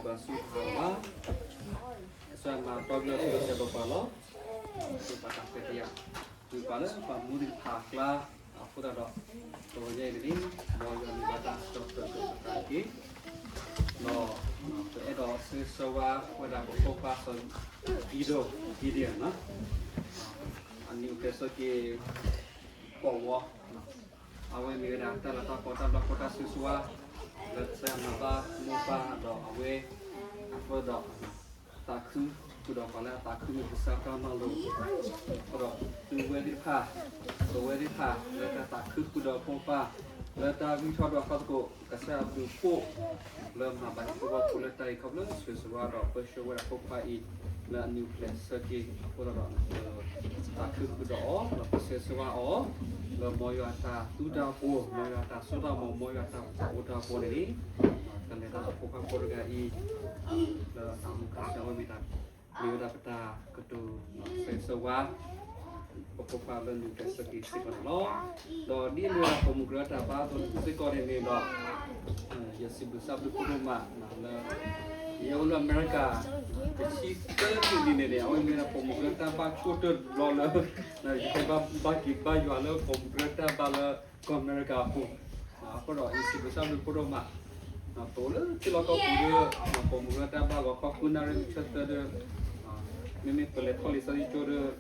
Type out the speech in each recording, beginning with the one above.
ဘၣ်ဆူဟးလီၤဘၣ်, ကစၢ်မၤတီဘျၢသုလီၤစဲးဒီးပှၤလီၤ, သုပာ်တၢ်ခွဲးတၢ်ယာ်, သုပာ်လၢပှၤမူသ့ၣ်တဖၣ်အကျါ, အဃိသတးဒီး, တဂီၤညါအံၤန့ၣ်, မ်ယွၤန့ၢ်ဘၣ်တၢ်ကတိၤကတၢၢ်ကတၢၢ်တက့ၢ်, ဒီး, ပအဲၣ်ဒိးဆၢဂ့ၤဆၢဝါဝဲဒၣ်ပဖိခွါစီၤ Gideon, Gideon နီၤ, အနံၣ်အိၣ်ဖျဲၣ်ဆၢက့ၤ ကီၢ်ဝီ အဝဲမ့ၢ်ဝဲဒၣ်တၢ်လၤတၢ်ကပီၤတၢ်ဘျုးတၢ်ဆိၣ်ဂ့ၤ, လၢကစၢ်ယွၤမၤဘၣ်မိၢ်ပၢ်ဒီးအဝဲ, အဃိဒီး, သးခုဃုာ်ဒီးပှၤလၢအသးခုမုၢ်ကစၢ်တၢ်မၤလိာ်, အဃိဒီး, သုဝဲသ့ၣ်တဖၣ်, ပဝဲသ့ၣ်တဖၣ်လၢတၢ်သးခုဃုာ်ဒီးပမိၢ်ပၢ်, လၢတၢ်ဂံၢ်ထီၣ်ဒီးဃီသကိး, ကစၢ်အဘျုးအဖှိၣ်, လၢမၤဘၣ်ဟံၣ်ဖိဃီဖိလၢတၢ်အံၤခီဖျိဆၢဂ့ၤဆၢဝါဒီးပၢဆှၢဝဲဒၣ်ဖိခွါအံၤ, လၢအနံၣ်အိၣ်ဖျဲၣ်ဆၢက့ၤအဃိသတးဒီး, သးခုဃုာ်ဒီးအီၤ, ဒီးပဆၢဂ့ၤဆၢဝါအီၤ, လၢမ်ယွၤတၢ်သူတၢ်ပှိၤ, မ်ယွၤတၢ်စိတၢ်ကမီၤ, မ်ယွၤတၢ်အိၣ်တၢ်ပှိၤန့ၣ်န့ၣ်, ကလဲၤတၢ်ဒီးဖိခွါဖိတဂၤအံၤ, လၢတၢ်မူခါဆၢဝဲမ့ၢ်တၢ်, မ့ၢ်ဝဲဒၣ်ပတၢ်ကတိၤဆၢဂ့ၤဆၢဝါ ပဖိခွါလၢနံၣ်အိၣ်ဖျဲၣ်ဆၢက့ၤစ့ၢ်ကီးန့ၣ်လီၤ. ဒီးဒ်အမ့ၢ်ဝဲဒၣ်ပိာ်မုၣ်ကရၢတၢ်ဘါအသိးစ့ၢ်ကီးန့ၣ်န့ၣ်ဒီး, ယစံးဘျုးစံးဖှိၣ်ဒိၣ်မးလၢ ယအိၣ်လၢအမဲရကၤ တဆံသၢနံၣ်ဒ်န့ၣ်န့ၣ်, အဝဲမ့ၢ်ဝဲဒၣ်ပိာ်မုၣ်ကရၢတၢ်ဘါခိၣ်တၢၢ်တဘျီလၢ ယကဘၣ်ဘါက့ၤဘါယွၤလၢပိာ်မုၣ်ကရၢတၢ်ဘါလၢကီၢ်အမဲရကၤအပူၤ, အဃိဒီးယစံးဘျုးစံးဖှိၣ်ဒိၣ်မး, ပအိၣ်လၢထံလီၢ်ကီၢ်ပူၤဒီး, ပိာ်မုၣ်ကရၢတၢ်ဘါဂီၤခီဃုနၣ်ရံၣ်ဆၢသၢဒီး, မ့မ့ၢ်ပလဲၤထီၣ်လံာ်စီဆှံကၠိဒီး,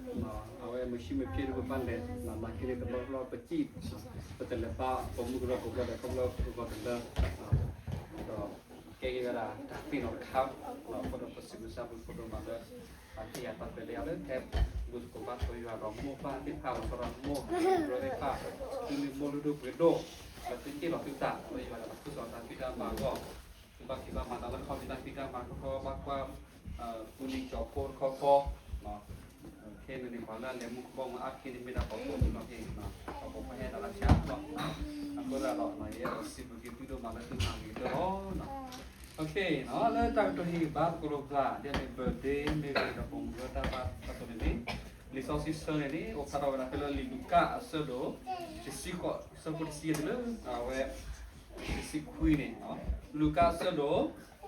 အဝဲမုၢ်ဆံမုၢ်ဖျဲးဒီးပဘၣ်လဲၤ, နာ်က့န့ၣ်တဘျီဘျီပစံၣ်, ပတလဲၤဘါပိာ်မုၣ်ကရၢကိးဘျီဒဲးခီဖျိဂီၤတလၢ, ဒီးကဲက့ၤဝဲဒၣ်တၢ်သ့ၣ်နီၣ်တခါ, အဃိဒီးပစံးဘျုးစံးဖှိၣ်ဒိၣ်မးလၢ အဟ့ၣ်ယၤတၢ်ခွဲးတၢ်ယာ်လၢထဲဘူၣ်သကိးဘါသကိးယွၤဒီးမိၢ်ပၢ်သ့ၣ်တဖၣ်လီၤဆီဒီးမိၢ်ကရၢသ့ၣ်တဖၣ်, သုမ့ၢ်မိၢ်လုၢ်ဒိၣ်ပှ့ၤဒိၣ်, လၢသုဟ့ၣ်လီၤသုသးလၢယွၤဒီးသူၣ်စီၤတၢ်ဖံးတၢ်မၤအဂီၢ်, သုဘၣ်ဖံးဘၣ်မၤတၢ်လၢခီဖျိတၢ်ဖံးတၢ်မၤခီခီဘၣ်ကွၢ်, ပူၤန့ၣ်ကၠီၤဖိတခီခီ ခဲန့ၣ်န့ၣ် ပှၤလၢအလဲၤမူကဘီမုၢ်အါခ့န့ၣ် မ့ၢ်ဒၣ်ပှၤပိာ်မုၣ်လီၤက့ၤ, ပှၤပိာ်ခွါဟဲဒၣ်လၢဆၣ်လီၤ, အဃိသတးဒီး ယအဲၣ်ဒိးစံးဘျုးက့ၤသုဒိၣ်မးလၢသုမၤဂ့ၤကတၢၢ်လီၤ. လၢတၢ်ကတိၤဟ့ၣ်ဂံၢ်ဘါသကိးလိာ်ပသး ဒ်အမ့ၢ် birthday မ့ၢ်ဂ့ၤဒီးပိာ်မုၣ်ကရၢတၢ်ဘါအသိးန့ၣ်န့ၣ်, လံာ်စီဆှံဆၢန့ၣ်န့ၣ် အိၣ်ဖျါထီၣ်ဝဲဒၣ်ဖဲလၢလံာ်လူၤကၣ်အဆၢဒိၣ် တဆံဃိး ဆၢဖိတဆံယဲၢ်တုၤလၢ အဝဲ တဆံခွံန့ၣ်, လူၤကၣ်အဆၢဒိၣ်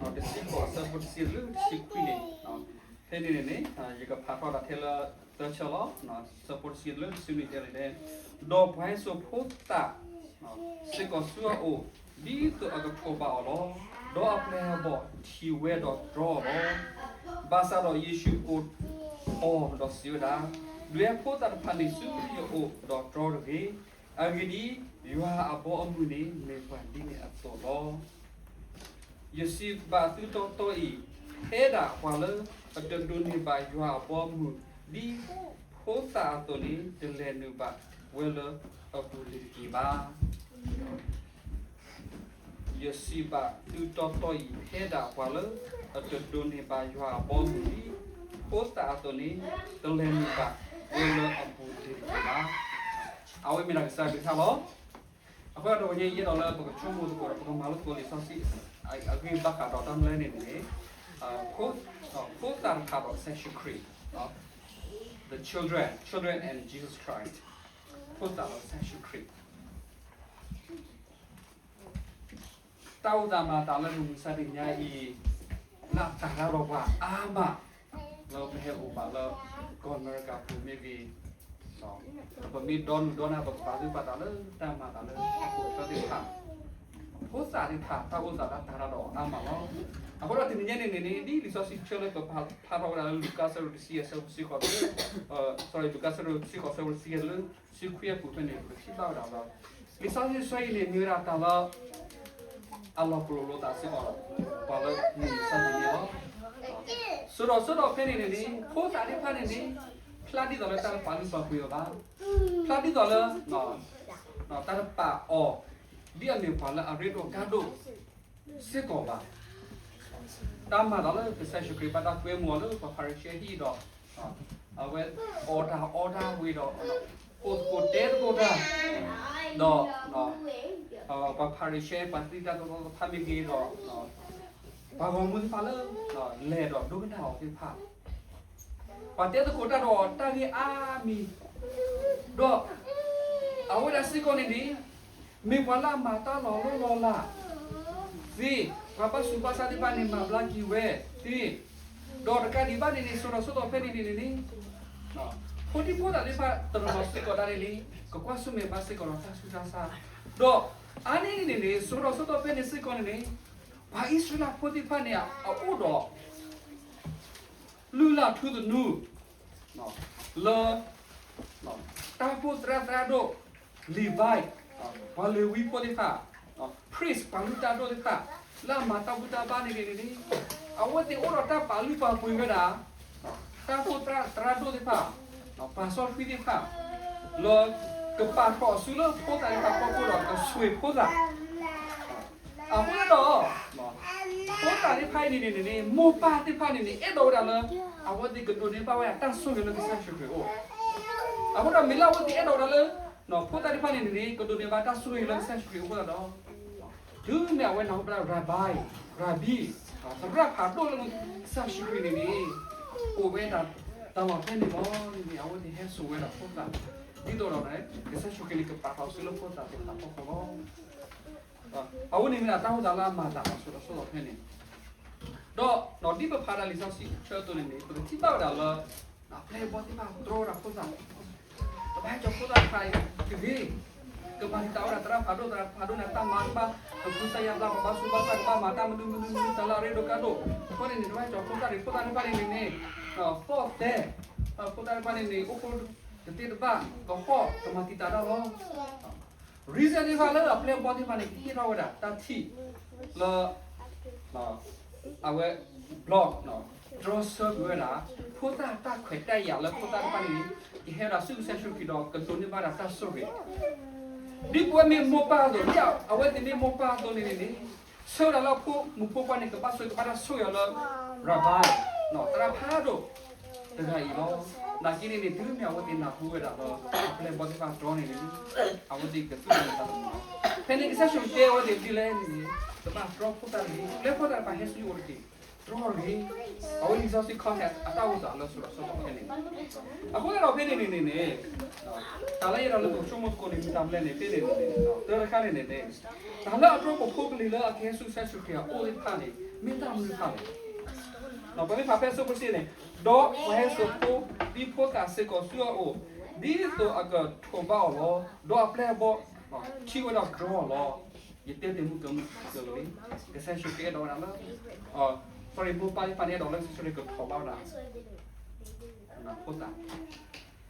တဆံဃိး ဆၢဖိတဆံယဲၢ်တုၤလၢတဆံခွံန့ၣ်, ဖဲန့ၣ်န့ၣ်န့ၣ် ယကဖးထီၣ်ဒၣ်ထဲလၢသၢဆၢလီၤ, ဆၢဖိတဆံယဲၢ်တုၤလၢတဆံနွံတဲန့ၣ်, ဒီးပှၤဟဲစိာ်ဖိသၣ် စ့ၢ်ကီးဆူအအိၣ်, ဒ်သိးအကထိးဘၣ်အီၤလီၤ. ဒီးအပျဲၢ်အဘီၣ်ထံၣ်ဝဲဒီးတြီအီၤလီၤ. ဘၣ်ဆၣ်ဒီးယ့ၣ်ၡူးကိးအီၤဒီးစံးဝဲဒၣ်, ဒွဲဖိသၣ်တဖၣ်န့ၣ်ဆူယအိၣ်ဒီးတြီတဂ့ၤ. အဂ့ၢ်ဒ်အံၤ, ယွၤအဘီအမုၢ်န့ၣ်မ့ၢ်ပှၤဒ်န့ၣ်အသိးလီၤ. ယစံးဘၣ်သုတီတီအံၤ, ဖဲဒၣ်ပှၤလၢအတဒိးန့ၢ်ဘၣ်ယွၤအဘီအမုၢ် ဒ်ဖိသၣ်အသိးန့ၣ် တလဲၤနုာ်ဘၣ်ဝဲလၢအပူၤလၢၤတက့ၢ်ဘၣ်. ယစံးဘၣ်သုတီတီအံၤ, ဖဲဒၣ်ပှၤလၢအတဒိးန့ၢ်ဘၣ်ယွၤအဘီအမုၢ် ဒ်ဖိသၣ်အသိးန့ၣ် တလဲၤနုာ်ဘၣ်ဝဲလၢအပူၤလၢၤတက့ၢ်ဘၣ်. အဝဲမ့ၢ်ဒၣ်ကစၢ်အကလုၢ်ကထါလီၤ. အဃိဒီးတဂီၤညါအံၤ ယအဲၣ်ဒိးလၢပကဆိကမိၣ်သကိးဒီး ပကမၤလိသကိးလံာ်စီဆှံ အဂ့ၢ်ဘၣ်ဃးဒီးတၢ်မနုၤလဲၣ်န့ၣ်န့ၣ်, ဖိသၣ်တဖၣ်ဒီးကစၢ်ယ့ၣ်ၡူးခရံာ်, the children, children and Jesus Christ, ဖိသၣ်ဒီးကစၢ်ယ့ၣ်ၡူးခရံာ်. တၢ်အိၣ်သးမၤသးလၢမုၢ်မဆါတနံၤညါအံၤ လၢအတၢ်ရၤလီၤပှၤအါမး လၢပဟဲအိၣ်ဘၣ်လၢ ကီၢ်အမဲရကၤပူၤမ့ၢ်ဂ့ၤ, ပမ့ၢ်ဒီနုာ်ဒီနၢ် ပကပာ်သူၣ်ပာ်သးလၢတၢ်မၤသးလၢအခိၣ်သၢသ့ၣ်တဖၣ်, ဖိသၣ်သ့ၣ်တဖၣ် တၢ်အိၣ်သးလၢတၢ်ရၤလီၤအါမးလီၤ. အဃိဒီးတနံၤညါန့ၣ်န့ၣ်န့ၣ် ဒ်လံာ်စီဆှံဆၢလၢပဖးထီၣ်ဝဲဒၣ်လၢလူၤကၣ်အဆၢဒိၣ်တဆံယဲၢ် ဆၢဖိတဆံဃိး, လံာ်ကၣ်အဆၢဒိၣ်တဆံဃိး ဆၢဖိတဆံယဲၢ်လၢ တဆံခွံအပူၤဖဲန့ၣ် ပကထံၣ်ဘၣ်ဝဲဒၣ်လၢ လံာ်စီဆှံဆၢအံၤန့ၣ် မ့ၢ်ဝဲဒၣ်တၢ်လၢ အလီၤပလိာ်လိာ်သးစ့ၢ်ကီး ပှၤလၢမုၢ်မဆါတနံၤညါလီၤ. စိၤဒီးစိၤဒီးဖဲန့ၣ်န့ၣ်န့ၣ် ဖိသၣ်သ့ၣ်တဖၣ်န့ၣ်န့ၣ် ဖျါဒ်သိးလၢတၢ်တပာ်လုၢ်ပာ်ပှ့ၤအီၤဘၣ်, ဖျါဒ်သိးလၢ တၢ်တပာ်အီၤ ဒ်အမ့ၢ်ပှၤလၢအရ့ဒိၣ်ကါဒိၣ်စ့ၢ်ကီးဘၣ်. တၢ်မၤသးလၢကစၢ်ယ့ၣ်ၡူးခရံာ်ဘၣ်တၢ်ကွဲမုာ်အီၤလၢပှၤဖၤရံၤၡဲဟံၣ်ဒီး အဝဲအီၣ်တၢ်အီတၢ်ဝံၤဒီး ကိၢ်သကိးတဲသကိးတၢ်, ဒီး ပှၤဖၤရံၤၡဲ ပှၤသံတၢ်သီသီသ့ၣ်တဖၣ်မ့ၢ်ဂ့ၤဒီး ပှၤဂီၢ်မုၢ်သ့ၣ်တဖၣ်လၢ လဲၤဒီးဒိကနၣ်အီၤသ့ၣ်တဖၣ် ပှၤတဲသကိးတၢ်ဒီးတၢ်ဂ့ၢ်အါမံၤ, ဒီး အဝဲဒၣ်စ့ၢ်ကီးန့ၣ်န့ၣ် မ့ၢ်ပှၤလၢအမၤတၢ်လီၤလိၢ်လီၤလးသ့, ပှၤဘၣ်ဆူးဘၣ်ဆါသ့ၣ်တဖၣ်န့ၣ် မၤဘျါက့ၤဝဲသ့, ဒီးတကးဒံးဘၣ်န့ၣ်န့ၣ် ဆၢကတီၢ်စ့ၢ်ကီးဖဲန့ၣ်န့ၣ်န့ၣ် ဖိဒံဖိသၣ်သ့ၣ်တဖၣ်တနီၤနီၤစ့ၢ်ကီးဒၣ်န့ၣ်န့ၣ် ကကွၢ်ဆၢၣ်မဲာ်ဘၣ်စ့ၢ်ကီးဒီးတၢ်ဆူးတၢ်ဆါ, ဒီးအါန့ၢ်န့ၣ်န့ၣ်န့ၣ် ဆၢကတီၢ်စ့ၢ်ကီးဖဲန့ၣ်စ့ၢ်ကီးန့ၣ်န့ၣ် ပှၤအံၣ်စရ့လးဖိသ့ၣ်တဖၣ်န့ၣ် အအိၣ်ဒီး လုၢ်လၢ်ထူသနူ လၢ တၢ်အိၣ်ဖှိၣ်သရၣ်သရၣ်ဒိၣ် Levi ပှၤလ့ၤဝံဖိသ့ၣ်တဖၣ် priest ပှၤလုၢ်တၢ်ဒိၣ်သ့ၣ်တဖၣ် လၢအမၤတၢ်ဘူၣ်တၢ်ဘါန့ၣ်န့ၣ်န့ၣ် အဝဲသ့ၣ်အိၣ်ဒီးတၢ်ပာ်လုၢ်ပာ်ပှ့ၤဝဲဒၣ် တၢ်အိၣ်ဖှိၣ်သရၣ်သရၣ်ဒိၣ်သ့ၣ်တဖၣ် ပှၤစီဆှံသ့ၣ်တဖၣ် လၢကပာ်ထီၣ်အစုလၢဖိသၣ်သ့ၣ်တဖၣ်အဖီခိၣ်ဒီးကဆှဲးဖိသၣ် အဃိသတးဒီး ဖိသၣ်သ့ၣ်တဖၣ်အံၤန့ၣ်န့ၣ်န့ၣ် မိၢ်ပၢ်သ့ၣ်တဖၣ်န့ၣ်န့ၣ် အဲၣ်ဒိးဝဲဒၣ်လၢ အဝဲသ့ၣ်ကဒိးန့ၢ်ဘၣ်ဝဲဒၣ်တၢ်ဆိၣ်ဂ့ၤလၢကစၢ်ယ့ၣ်ၡူးခရံာ်အအိၣ်, အဃိဒီးမ့ၢ်လၢအဝဲသ့ၣ်အဲၣ်ဒိးဝဲဒၣ်လၢ ဖိသၣ်သ့ၣ်တဖၣ်န့ၣ်န့ၣ်န့ၣ် ကဒိးန့ၢ်ဘၣ်တၢ်ဆိၣ်ဂ့ၤလၢကစၢ်ယ့ၣ်ၡူးခရံာ်အအိၣ်သတးဒီး တုၤမ့ၢ်အဝဲနၢ်ဟူဘၣ် Rabbi, Rabbi, သရၣ်ဖးဒိၣ်လၢကစၢ်ယ့ၣ်ၡူးခရံာ်န့ၣ်န့ၣ် အိၣ်ဝဲဒၣ်တၢ်လီၢ်ဖဲန့ၣ်လီၤန့ၣ်န့ၣ် အဝဲသ့ၣ်ဟဲစိာ်ဝဲဒၣ်ဖိသၣ် ဒ်သိးဒီး ကစၢ်ယ့ၣ်ၡူးခရံာ်န့ၣ် ကပာ်ထီၣ်အစုလၢဖိသၣ်သ့ၣ်တဖၣ်အဖီခိၣ်လီၤ. အဝဲန့ၣ်မ့ၢ်ဒၣ်တၢ်အိၣ်သးလၢအမၤသးဒီးဆိးဒီးဆိးဒီးဖဲန့ၣ်, ဒီးဒ်ပဖးဒၣ်လံာ်စီဆှံဆၢအသိးန့ၣ်န့ၣ် ပကထံၣ်ဘၣ်ဝဲဒၣ်လၢ အပျဲၢ်အဘီၣ်သ့ၣ်တဖၣ်တြီဝဲဒၣ်ဖိသၣ်, တဘၣ်ဟဲစိာ်ဖိသၣ်တဖၣ်တဂ့ၤ, ကမၤတံာ်တာ်ဝဲဒၣ်သရၣ်ဖးဒိၣ် သရၣ်ဖးဒိၣ်န့ၣ် တၢ်မၤတဘၣ် ကဖုစၢ်ယါဘျါ ပဘၣ်ဆူးဘၣ်ဆါကဘၣ်မၤတၢ်မနုၤမနုၤမနုၤ တၢ်လၢအရ့ဒိၣ်ကါဒိၣ်, အဃိန့ၣ်န့ၣ် တဘၣ်ဟဲစိာ်ဖိသၣ်တဂ့ၤ, ဖိသၣ်တဖၣ်န့ၣ်န့ၣ်န့ၣ် သီၣ်သဲ, ဖိသၣ်တဖၣ်န့ၣ်န့ၣ် အိၣ်ဖိတသ့တဘၣ် ကဟီၣ် ကမၤတံာ်တာ်တၢ်လီၤ. reason သ့ၣ်တဖၣ်လၢအပျဲၢ်အဘီၣ်သ့ၣ်တဖၣ်န့ၣ် ကဟ့ၣ်ထီၣ်ဝဲဒၣ်တၢ်ထံၣ်လၢ အဝဲ block တြီဆၢကွံာ်ဝဲဒၣ် ဖိသၣ်တၢ်ခွဲးတၢ်ယာ်လၢဖိသၣ်တဖၣ်န့ၣ်န့ၣ် ကဟဲဝဲဒၣ်ဆူကစၢ်ယ့ၣ်ၡူးခရံာ်ဒီးကဒိးန့ၢ်ဘၣ်ဒၣ်တၢ်ဆိၣ်ဂ့ၤ, ဒ်ပဝဲမ့ၢ်မိၢ်ပၢ်အသိး ဒ်အဝဲသ့ၣ်မ့ၢ်မိၢ်ပၢ်အသိးန့ၣ်န့ၣ်န့ၣ် ဆၢဝဲဒၣ်လၢအဖိမုၣ်ဖိခွါန့ၣ် ကဘၣ်ဆိၣ်ဂ့ၤ ကဘၣ်တၢ်ဆိၣ်ဂ့ၤအီၤလၢ Rabbi သရၣ်ဖးဒိၣ် တဂၤအံၤလီၤ. နာ်က့န့ၣ်န့ၣ် တုၤမ့ၢ်အဝဲသ့ၣ်နၢ်ဟူဝဲဒၣ်လၢ အပျဲၢ်အဘီၣ်သ့ၣ်တဖၣ်တြီန့ၣ်န့ၣ် အဝဲသ့ၣ်ကသူၣ်န့ၢ်သးသမူလီၤ. ဖဲန့ၣ်ကစၢ်ယ့ၣ်ၡူးတဲအဝဲသ့ၣ်ဒ်လဲၣ်န့ၣ်န့ၣ် တဘၣ်တြီဖိသၣ်တဂ့ၤ, ပျဲဖိသၣ်တဖၣ်ဟဲဆူယအိၣ်တက့ၢ်, တြီတဂ့ၤ. အဝဲလံာ်စီဆှံ context အတၢ်အိၣ်သးလၢဆိးဒီးဆိးဒီးဖဲန့ၣ် အဃိသတးဒီးဖဲန့ၣ်န့ၣ်န့ၣ် တၢ်လၢယအဲၣ်ဒိးလၢပကဆိကမိၣ်သကိးန့ၣ် မ့ၢ်တၢ်မနုၤလဲၣ်န့ၣ် ဖဲန့ၣ်န့ၣ် တၢ်တခါန့ၣ်န့ၣ်န့ၣ် တၢ်လၢအတြီဖိဖိကလံၤလၢအကဟဲဆူကစၢ်ယ့ၣ်ၡူးခရံာ်အအိၣ်သ့ၣ်တဖၣ်န့ၣ် မ့ၢ်တၢ်မနုၤတဖၣ်လဲၣ်. ပမ့ၢ်ဖးဖဲအဆၢဖိတဆံန့ၣ်, ဒီးပှၤဟဲစိာ်ဖိဒံဖိသၣ်စ့ၢ်ကီးဆူအအိၣ်, ဒ်သိးအကထိးဘၣ်အီၤလီၤ. ဒီးအပျဲၢ်အဘီၣ်ထံၣ်ဝဲဒီးတြီအီၤလီၤ. ယတဲတ့ၢ်မုၢ်ကမုၢ်ကလံၤ, ကစၢ်ယ့ၣ်ၡူးခရံာ်အဲၣ်ဒိးဝဲဒၣ်လၢ sorry မိၢ်ပၢ်သ့ၣ်တဖၣ်န့ၣ် အဲၣ်ဒိးလၢကစၢ်ယ့ၣ်ၡူးခရံာ်ကထိးဘၣ်ဝဲဒၣ် ဖိသၣ်,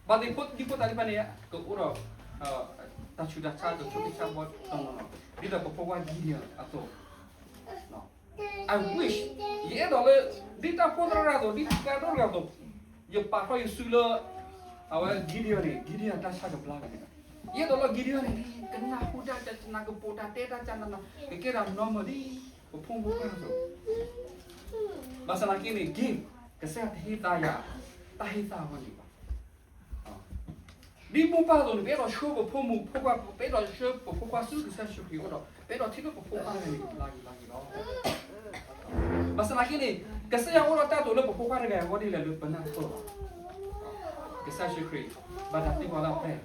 ဘၣ်သ့ၣ်ဖိဒံဖိသၣ်သ့ၣ်တဖၣ်န့ၣ် ကအိၣ်ဒီး တၢ်ဆူးတၢ်ဆါ ကဆိကမိၣ်တၢ်ဘီတနီၤနီၤ ဒ်သိးပဖိခွါ Gideon အသိး I wish ယအဲၣ်ဒိးလၢ ဒ်တၢ်ဖိသရၣ်တဂၤအသိး ဒ်တၢ်ဒိၣ်တဂၤအသိး ယပာ်ထီၣ်ယစုလၢ အဝဲ Gideon န့ၣ် Gideon တၢ်ဆါကဘျါက့ၤန့ၣ် ယအဲၣ်ဒိးလၢ Gideon န့ၣ် ကနၢ်ဟူတၢ်ကနၣ် ကပိာ်တၢ်တဲတၢ်ကနၣ် ကကဲဒၣ် normal ဒ် ပဖိမုၣ်ဖိခွါအသိး ဘၣ်ဆၣ်သနာ်က့န့ၣ် က့ ကစၢ်ယွၤတဟ့ၣ်သးယၤ တၢ်ဟ့ၣ်သးအဂီၢ်န့ၣ်ဘၣ် ဒ်မိၢ်ပၢ်အသိးန့ၣ် ပအဲၣ်ဒိးဆှၢပဖိမုၣ်ဖိခွါ ပအဲၣ်ဒိးဆှၢပဖိခွါဆူကစၢ်ယ့ၣ်ၡူးခရံာ်အအိၣ်ဒီး ပအဲၣ်ဒိးထံၣ်လၢပဖိခွါတဂၤန့ၣ် ကဘျါက့ၤဘျါက့ၤလီၤ. ဘၣ်ဆၣ်သနာ်က့န့ၣ် ကစၢ်ယွၤအိၣ်ဒီးတၢ်တိာ်လၢပဖိခွါတဂၤအဂီၢ်ဒ်လဲၣ်လၢပနၢ်ပၢၢ်ဘၣ်. ကစၢ်ယ့ၣ်ၡူးခရံာ် ဘၣ်တၢ်သံကွၢ်လၢအပျဲၢ်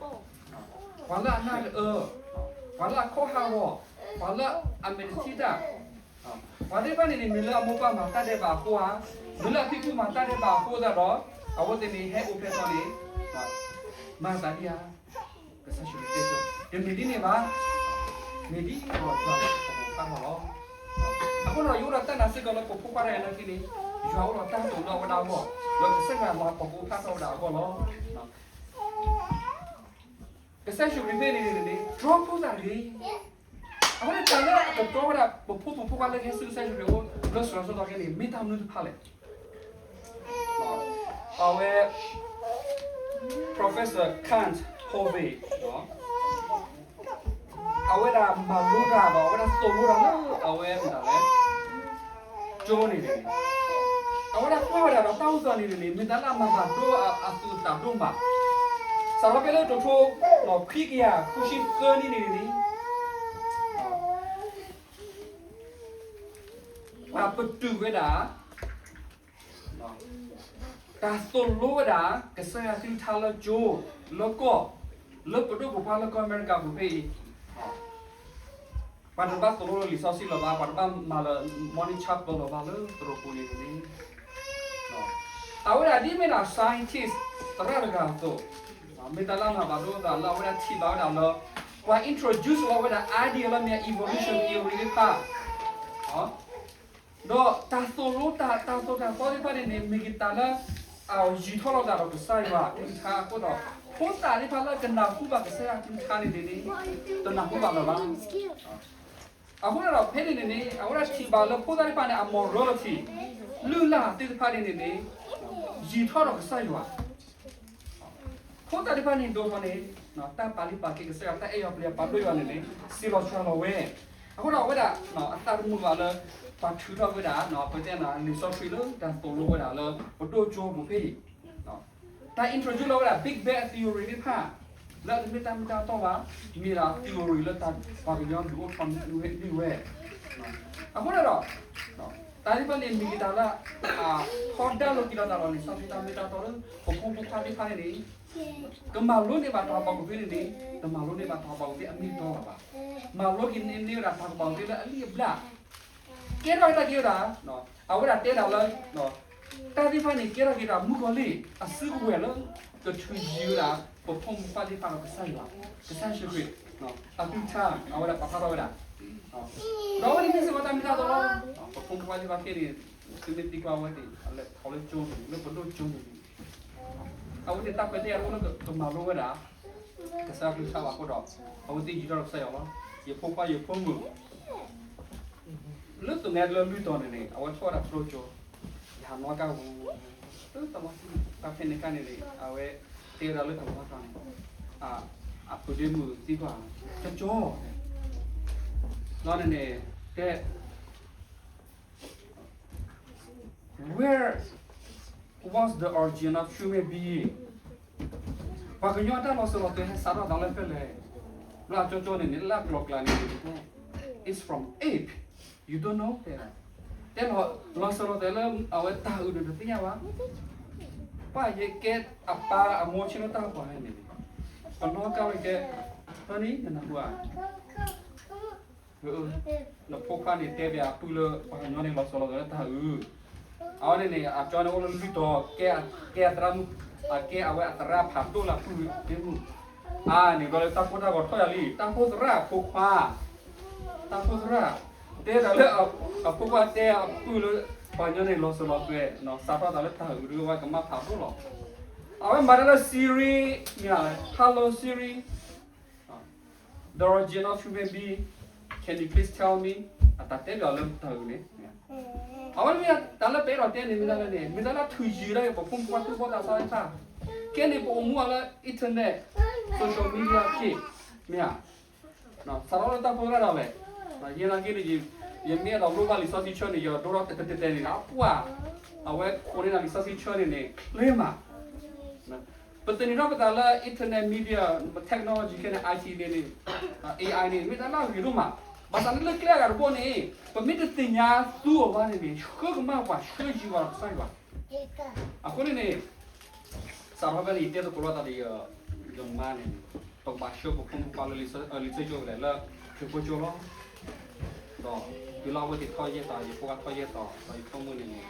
ပှၤလၢအနၢ်တအၢ, ပှၤလၢအခီၣ်ဟးဂီၤ, ပှၤလၢအမဲာ်တထံၣ်တၢ်, ပှၤသ့ၣ်တဖၣ်န့ၣ်န့ၣ် မ့ၢ်လၢအမိၢ်ပၢ်မၤတၢ်ဒဲးဘးအဃိဧါ, မ့ၢ်လၢအဖံဖုမၤတၢ်ဒဲးဘးအဃိသတးဒီး အဝဲသ့ၣ်န့ၣ်ဟဲအိၣ်ဖျဲၣ်ထီၣ်န့ၣ် မၤသးဒ်ဧါ. ကစၢ်ယ့ၣ်ၡူးခရံာ်တဲ တမ့ၢ်ဒ်န့ၣ်ဘၣ်. မ့ၢ်ဒ်သိးယွၤလၢပကဖးထီၣ်လီၤ. အဃိန့ၣ်ဒီး ယအိၣ်ဒီးတၢ်နာ်စ့ၢ်ကီးလၢပဖိခွါတဂၤနာ်က့န့ၣ် ယွၤအိၣ်ဒီးတၢ်တိာ်လၢအဝဲဒၣ်အဂီၢ် လၢကစၢ်ယွၤလၤကပီၤကအိၣ်ဖျါထီၣ်ဝဲဒၣ်အဂီၢ်လီၤ. ကစၢ်ယ့ၣ်ၡူးခရံာ်ဖဲန့ၣ်န့ၣ် တြီဖိသၣ်တဂ့ၤ. အဃိန့ၣ် တၢ်လၢအကတြီဝဲဒၣ် ပဖိမုၣ်ဖိခွါလၢကဟဲဆူကစၢ်ယ့ၣ်ၡူးခရံာ်အအိၣ် လၢဆိးဒီးဆိးဒီးခဲန့ၣ် မ့ၢ်တၢ်မနုၤတဖၣ်လဲၣ်. အဝဲ Professor Kent Hovind အဝဲဒၣ်မၤလိတၢ်ဒီး အဝဲဒၣ်သိၣ်လိတၢ်လၢ အဝဲမတၤလဲၣ် ကၠိန့ၣ်န့ၣ် အဝဲဒၣ်ကွၢ်ဝဲဒၣ်ဒီးတၢ်အိၣ်သးန့ၣ်န့ၣ် မ့ၢ်တၢ်လၢအမၤဘၣ်ဒိအသူၣ်အသးဒိၣ်မး, စးထီၣ်ဖဲလၢတထိ ခံကယၤဃုဆံသၢနံၣ်န့ၣ်န့ၣ် ပှၤပတုာ်ဝဲဒၣ် တၢ်သိၣ်လိဝဲဒၣ် ကစၢ်ယွၤကလုၢ်ကထါလၢကၠိ လၢကီၢ် လၢပဒိၣ်ပပှၢ်လၢကီၢ်အမဲရကၤပူၤဖဲအံၤ, ပှၤတဘၣ်သိၣ်လိလံာ်စီဆှံလၢၤဘၣ်, ပှၤတဘၣ်မၤလၢ morning chapel လၢၤဘၣ်လၢသရိာ်ပူၤန့ၣ်န့ၣ်, အဝဲဒၣ်ဒ်မ့ၢ်ဒၣ် scientist သရၣ်တဂၤအသိး, မ့ၢ်တၢ်လၢမၤဘၣ်ဒိသးလၢအဝဲဒၣ်ထံၣ်ဘၣ်ဝဲဒၣ်လၢ ပှၤ introduce လီၤဝဲဒၣ် idea လၢမ့ၢ် evolution theory သ့ၣ်တဖၣ် ဒီးတၢ်သိၣ်လိတၢ်သိၣ်တၢ်သီသ့ၣ်တဖၣ်န့ၣ်န့ၣ် မ့ၢ်က့ၤတၢ်လၢ အယံၤထီၣ်လိာ်သးဒီးကစၢ်ယွၤအကလုၢ်ကထါအဃိဒီး, ဖိသၣ်သ့ၣ်တဖၣ်လၢကနၢ်ဟူဘၣ်ကစၢ်ယွၤအကလုၢ်ကထါန့ၣ်န့ၣ်, တနၢ်ဟူဘၣ်လၢၤဘၣ်. အဃိန့ၣ်ဒီးဖဲန့ၣ်န့ၣ်န့ၣ် အဝဲဒၣ်ထံၣ်ဘၣ်လၢဖိသၣ်သ့ၣ်တဖၣ်န့ၣ် အ morality လုၢ်လၢ်သ့ၣ်တဖၣ်န့ၣ်န့ၣ်န့ၣ် ယံၤထီၣ်ဒီးကစၢ်ယွၤ ဖိသၣ်သ့ၣ်တဖၣ်န့ၣ်ဒိၣ်ထီၣ်န့ၣ် တၢ်ပာ်လုၢ်ပာ်က့ၤကစၢ်ယွၤ တၢ်အဲၣ်ယွၤပျံၤယွၤပာ်ဒိၣ်ယွၤန့ၣ်န့ၣ် စံးလီၤစှၤလီၤဝဲ. အဃိဒီးအဝဲဒၣ် အသးတမုာ်ဘၣ်လၢ ပှၤထုးထီၣ်ဝဲဒၣ် ပတဲနၤလံာ်စီဆှံလၢတၢ်သိၣ်လိဝဲဒၣ်လၢပဒိၣ်ကၠိပူၤဖဲအံၤ တၢ် introduce လီၤဝဲဒၣ် Big Bang theory သ့ၣ်တဖၣ် လၢအတမ့ၢ်တၢ်မ့ၢ်တၢ်တီဘၣ်, မ့ၢ်ဒၣ်theoryလၢပှၤကညီဒုးအိၣ်ထီၣ်န့ၢ်ဝဲ. အဃိန့ၣ်ဒီး တၢ်သ့ၣ်တဖၣ်န့ၣ်မ့ၢ်က့ၤတၢ်လၢ ထီဒါလိာ်က့ၤလိာ်သးဒီးလံာ်စီဆှံတၢ်မ့ၢ်တၢ်တီလၢ ပဖိမုၣ်ဖိခွါသ့ၣ်တဖၣ်န့ၣ်န့ၣ် ကမၤလိန့ၢ်ဘၣ်တၢ်ကပီၤကသ့န့ၣ်န့ၣ် တမၤလိန့ၢ်ဘၣ်တၢ်ကပီၤကသ့အမ့ၢ်အတီလၢၤဘၣ်. မၤလိက့ၤန့ၢ်ဝဲဒၣ်တၢ်ကပီၤကသ့လၢအလံၣ်အဘျၣ် ကဲထီၣ်က့ၤတၢ်က့ၤဝဲဒၣ် အဝဲဒၣ်တဲဒၣ်လၢ တၢ်သ့ၣ်တဖၣ်န့ၣ် ကဲထီၣ်က့ၤဒၣ်မုၣ်ကီၤလံၢ် အစုကဝဲၤလၢ ကထုးယံၤဝဲဒၣ် ပဖိမုၣ်ဖိခွါသ့ၣ်တဖၣ်ဒီးကစၢ်ယွၤ, ကစၢ်ယ့ၣ်ၡူးခရံာ် အကလုၢ်ကထါ အဝဲဒၣ်ပာ်ဖျါထီၣ်ဝဲဒၣ် ဒီးအဝဲန့ၣ်မ့ၢ်စ့ၢ်ကီးတၢ်မ့ၢ်တၢ်တီလီၤ. ပဖိမုၣ်ဖိခွါသ့ၣ်တဖၣ်ခဲအံၤန့ၣ် သုမ့ၢ်သံကွၢ်ဝဲသ့ၣ် အလဲၤထီၣ်လၢကၠိန့ၣ် လၢပဒိၣ်ကၠိန့ၣ် အဝဲသ့ၣ်တၢ်ခွဲးတၢ်ယာ်အိၣ်လၢကမၤလိဝဲဒၣ် ကစၢ်ကလုၢ်ကထါဘၣ်အဃိဒီး အဝဲသ့ၣ်ယံၤထီၣ်ဒီးကစၢ်ယွၤလီၤ. ယဖိခွါယဖိမုၣ် လၢသနၢၣ်လၢလွံၢ်တီၤန့ၣ်န့ၣ် အဝဲထီၣ်ဝဲဒၣ်ပဒိၣ်ကၠိ, ယဟးနီၣ်ကါပူၤ လၢတၢ်လီၢ်ခံ တၢ်ဖဲန့ၣ်ခါန့ၣ်န့ၣ် အဝဲတဲဝဲဒၣ်လၢတၢ်လီၢ်တတီၤန့ၣ် အပုၢ်ဒ့မုၣ်သံကွၢ် ကၠီကၠီ လီၤန့ၣ်န့ၣ် တဲ Where was the origin of human being? ပှၤကညီအတၢ်လီၤစၢၤလီၤသွဲၣ်ဟဲစးထီၣ်သးလၢဖဲလဲၣ်. ဘျီကၠီကၠီန့ၣ်န့ၣ် လၢအကျိၤအကျဲန့ၣ် It's from ape. You don't know? တဲ တဲလီၤ လီၤစၢၤလီၤသွဲၣ်လၢအဝဲတၢ်အုးန့ၣ်တသ့ၣ်ညါဘၣ်. ပှၤယကဲအပၢ်အမိၢ်ဆ့ၣ်နီၤတၢ်ပှၤန့ၣ်န့ၣ် ပနီၣ်ကါဝဲကဲ ဖဲန့ၣ်နနၢ်ဟူဧါ နဖိခွါန့ၣ်တဲဘၣ်အပုၢ်လၢပှၤကညီန့ၣ်လီၤစၢၤလီၤသွဲၣ်လၢတၢ်အုး, အဝဲန့ၣ်န့ၣ် အကၠီန့ၣ်အိၣ်လၢလွံၢ်တီၤ ကဲအသရၣ်မုၣ် အကဲအဝဲအသရၣ်ဖးဒိၣ်လၢအပုၢ်ဒ့မုၣ်, အါန့ၣ်ဘျီလၢတၢ်ကိၢ်တၢ်ဂီၤထီၣ်ယၤလံ တၢ်ဖိသရၣ်ဖိခွါ, တၢ်ဖိသရၣ်, တဲဒၣ်လၢ အဖိခွါတဲအပုၢ်လၢ ပှၤကညီန့ၣ်လီၤစၢၤလီၤသွဲၣ် စးထီၣ်သးလၢတၢ်အုးဒ်ဝဲကမၣ်ဖးဒိၣ်လီၤ. အဝဲမၤတၢ်လၢ Siri မ့ၢ် Hello Siri, the origin of human being, can you please tell me? အတၢ်တဲဘၣ်လၢတၢ်အုးန့ၣ်, အဝဲမ့ၢ်တၢ်လၢပအဲၣ်ဒိးတဲန့ၣ်မ့ၢ်ဒၣ်လဲၣ်န့ၣ် မ့ၢ်တၢ်လၢထုးယံၤဒၣ်က့ၤပဖိမုၣ်ဖိခွါသူၣ်ဘီၣ်သးစၢ်သ့ၣ်တဖၣ်, ခဲန့ၣ်ပအိၣ်မူအီၤလၢ internet, social media က့ၢ်, မ့ၢ်ဧါ စးထီၣ်လၢတၢ်ဖိသရၣ်ဒၣ်ဝဲ, ယဲနာ်က့န့ၣ် ယမ့ၢ်အဲၣ်ဒိးလိၣ်ဘၣ်လံာ်စီဆှံဆၢန့ၣ် ယဒိထီၣ်တဲတဲတဲတဲန့ၣ် အပှၢ်, အဝဲကိးန့ၢ်နၤလံာ်စီဆှံဆၢန့ၣ်န့ၣ် ချ့မး, ပသန့ၤထီၣ်ပသးလၢ internet media, technology ခဲန့ၣ် IT န့ၣ်န့ၣ်, AI န့ၣ် မ့ၢ်တၢ်လၢအဂ့ၤဒိၣ်မး, ဘၣ်ဆၣ်လၢကျဲအဂၤတဘိန့ၣ် ပမ့ၢ်တသ့ၣ်ညါသူအီၤဘၣ်န့ၣ်န့ၣ် ဆှၢကမၣ်ပှၤဆှၢယံၤပှၤဒီးကစၢ်ယွၤ, အဃိန့ၣ်န့ၣ် စးထီၣ်ဖဲန့ၣ် ယတဲသကိးလိာ်သးဒီး ယမါန့ၣ် ပကဘၣ်ဆှၢပဖိမုၣ်ဖိခွါလၢလံာ်စီဆှံကၠိလဲၣ် လၢခရံာ်ဖိကၠိလီၤ. ဒီးတုၤလၢအဝဲသ့ၣ်ထီၣ်ယဲၢ်သီ ယဖိခွါထီၣ်ယဲၢ်သီ ဒီးယဖိမုၣ်န့ၣ်န့ၣ်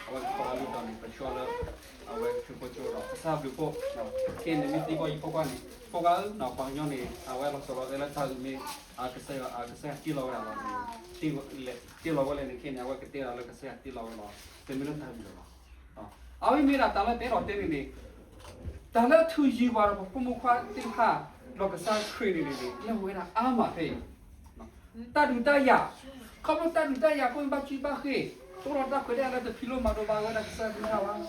အဝဲကထီၣ်ဝဲလွံၢ်သီန့ၣ် ပဆှၢလၢ အဝဲခရံာ်ဖိကၠိဒီး ကစၢ်ဘျုးဖှိၣ် ခဲအံၤန့ၣ်မ့ၢ်သံကွၢ်ယဖိခွါန့ၣ် ဖိခွါဧၢ ပှၤကညီန့ၣ် အဝဲလီၤစၢၤလီၤသွဲၣ်လၢတၢ်အုးမ့ၢ် ကစၢ်ယွၤ ကစၢ်ယွၤတ့လီၤဝဲဒၣ်လီၤန့ၣ် တ့လီၤဝဲလဲၣ်န့ၣ် ခဲအံၤန့ၣ် အဝဲကတဲဒၣ်လၢကစၢ်ယွၤတ့လီၤဝဲလီၤ တမ့ၢ်လၢတၢ်အုးလီၤ. အဝဲမ့ၢ်ဒၣ်တၢ်လၢပအဲၣ်ဒိးတဲန့ၣ်န့ၣ် တၢ်လၢထုးယံၤပှၤဒီးပဖိမုၣ်ဖိခွါသ့ၣ်တဖၣ် ဒီးကစၢ်ခရံာ်န့ၣ်န့ၣ် လၢအဝဲဒၣ်အါမးဖဲအံၤ တၢ်ဒုးတၢ်ယၤ, ခီဖျိတၢ်ဒုးတၢ်ယၤအဃိ ဘၣ်စုဘၣ်ဃ့ၢ်, တအိၣ်ဒီးတၢ်ခွဲးတၢ်ယာ်လၢတဖံးလိမၤဒိးဘၣ်ဝဲဒၣ်ကစၢ်ယွၤအကလုၢ်ကထါဘၣ်.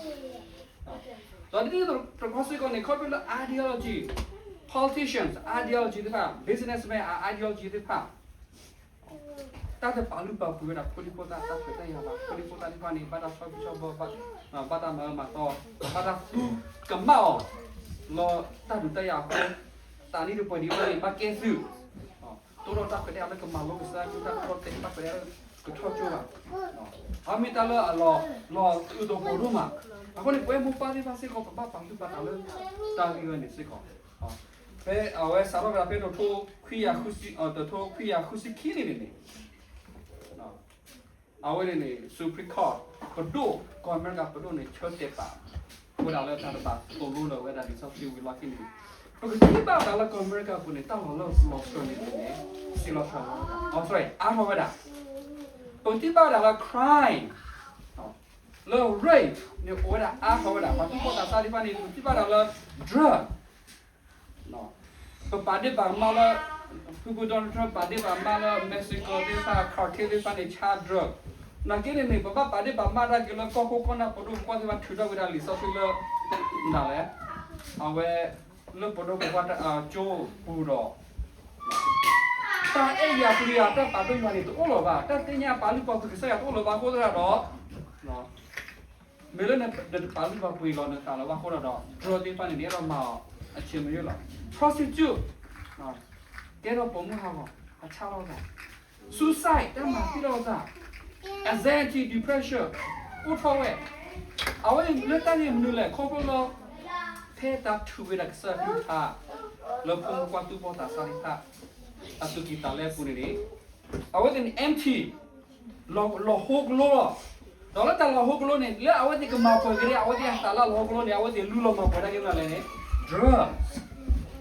ဒီးဒ်န့ၣ်တခီစ့ၢ်ကီးန့ၣ် ခီဖျိလၢ ideology, politicians ideology သ့ၣ်တဖၣ်, businessman ideology သ့ၣ်တဖၣ် တၢ်တပာ်လုၢ်ပာ်ပှ့ၤဝဲဒၣ်ဖိဒံဖိသၣ်တၢ်ခွဲးတၢ်ယာ်ဘၣ်. ဖိဒံဖိသၣ်သ့ၣ်တဖၣ်န့ၣ် ဘၣ်တၢ်ဆီၣ်ဘံၣ်ဆီၣ်ဘၢ, ဘၣ်တၢ်မၤအၢမၤသီ, ဘၣ်တၢ်သူကမၣ်အီၤ လၢတၢ်ဒုးတၢ်ယၤအဃိ, သးနံၣ်တပှဲၤဒံးဘၣ်န့ၣ် ဘၣ်ကဲသုး, တအိၣ်ဒီးတၢ်ခွဲးတၢ်ယာ်လၢကမၤလိကစၢ်ယွၤကလုၢ်ကထါ တအိၣ်ဒီးတၢ်ခွဲးတၢ်ယာ်လၢကထီၣ်ကၠိဘၣ်. အမ့ၢ်တၢ်လၢအလီၤ လီၤအုးသကိးဒိၣ်မး. အဃိန့ၣ် ပဝဲမိၢ်ပၢ်သ့ၣ်တဖၣ်စ့ၢ်ကီး ပဘၣ်ပာ်သူၣ်ပာ်သးလၢ တၢ်ဂ့ၢ်ဝဲန့ၣ်စ့ၢ်ကီး ဖဲအဝဲစးထီၣ်ဝဲဒၣ်ဖဲတထိခွံကယၤဃုဆံ, တထိခွံကယၤဃုဆံခံနံၣ်န့ၣ်န့ၣ် အဝဲန့ၣ်န့ၣ် Supreme Court ပဒိၣ် ကီၢ်အမဲရကၤပဒိၣ်န့ၣ် ဆၢတဲာ်ပာ်ဝဲဒၣ်လၢတၢ်တဘၣ်သိၣ်လိလၢၤဝဲဒၣ်လံာ်စီဆှံဝံၤလီၢ်ခံန့ၣ်, ပကထံၣ်ဘၣ်ဝဲဒၣ်လၢကီၢ်အမဲရကၤပူၤန့ၣ် တၢ်လီၢ်လၢလီၤစှၤန့ၣ်န့ၣ် စံးလီၤစှၤလီၤဝဲဒၣ်, အ sorry အါထီၣ်ဝဲဒၣ်, ပကထံၣ်ဘၣ်ဝဲဒၣ်လၢ crime လၢ rape န့ၣ်အိၣ်ဝဲဒၣ်အါထီၣ်ဝဲဒၣ်, ပှၤသူၣ်ဘီၣ်သးစၢ်သ့ၣ်တဖၣ်န့ၣ် ပကထံၣ်ဘၣ်ဝဲဒၣ်လၢ drug ပပာ်ဒ့ၣ်ပာ်ကမၣ်လၢ ဖုဖု Donald Trump ပာ်ဒ့ၣ်ပာ်ကမၣ်လၢ Mexico သ့ၣ်တဖၣ် cartel သ့ၣ်တဖၣ်န့ၣ် ဆါ drug, နာ်က့န့ၣ်န့ၣ် ပဘၣ်ပာ်ဒ့ၣ်ပာ်ကမၣ်တၢ်က့ၤလၢကီၢ်ခိၣ်ကီၢ်နၢ်ပဒိၣ်ပပှၢ်သ့ၣ်တဖၣ်ထုးထီၣ်ဝဲဒၣ်လံာ်စီဆှံလၢ မတၤလဲၣ်, အဝဲ လၢပဒိၣ်ပပှၢ်ကၠိပူၤဒီး တၢ်အဲၣ်ယၤပျံၤယၤ တၢ်ပာ်ဒိၣ်ယၤန့ၣ် တအိၣ်လၢၤဘၣ်, တၢ်သ့ၣ်ညါပာ်လုၢ်ပာ်ပှ့ၤကစၢ်ယွၤတအိၣ်လၢၤဘၣ်အဃိသတးဒီး မ့ၢ်လၢနတပာ်လုၢ်ပာ်ပှ့ၤလီၤနသးလၢၤဘၣ်အဃိဒီး drug သ့ၣ်တဖၣ်န့ၣ် နအဲၣ်ဒိးမၤအီၤအဆၢမ့ၢ်ယိၣ်လီၤ. Prostitute ကဲထီၣ်ပိာ်မုၣ်ဟးဂီၤ အဆါလီၤသး, suicide တၢ်မၤသံလီၤသး, anxiety depression အိၣ်ထီၣ်ဝဲ, အဝဲန့ၣ်လၢတၢ်န့ၣ်မနုၤလဲၣ် ခီဖျိလၢ ဖဲတၢ်ထုးဝဲဒၣ်ကစၢ်အကလုၢ်ကထါ လၢဖိမုၣ်ဖိခွါသူၣ်ဘီၣ်သးစၢ်သ့ၣ်တဖၣ် အသူၣ်ကံၢ်သးလဲအပူၤန့ၣ်န့ၣ် အဝဲသ့ၣ်န့ၣ် empty လီၤဟိကလိလီၤ. ဒီးလၢတၢ်လီၤဟိကလိန့ၣ် လၢအဝဲသ့ၣ်ကမၤပှဲၤက့ၤအဝဲသ့ၣ်အသးလၢအလီၤဟိကလိန့ၣ် အဝဲသ့ၣ်လူလီၤမၤပှဲၤတၢ်က့ၤမနုၤလဲၣ်န့ၣ် drugs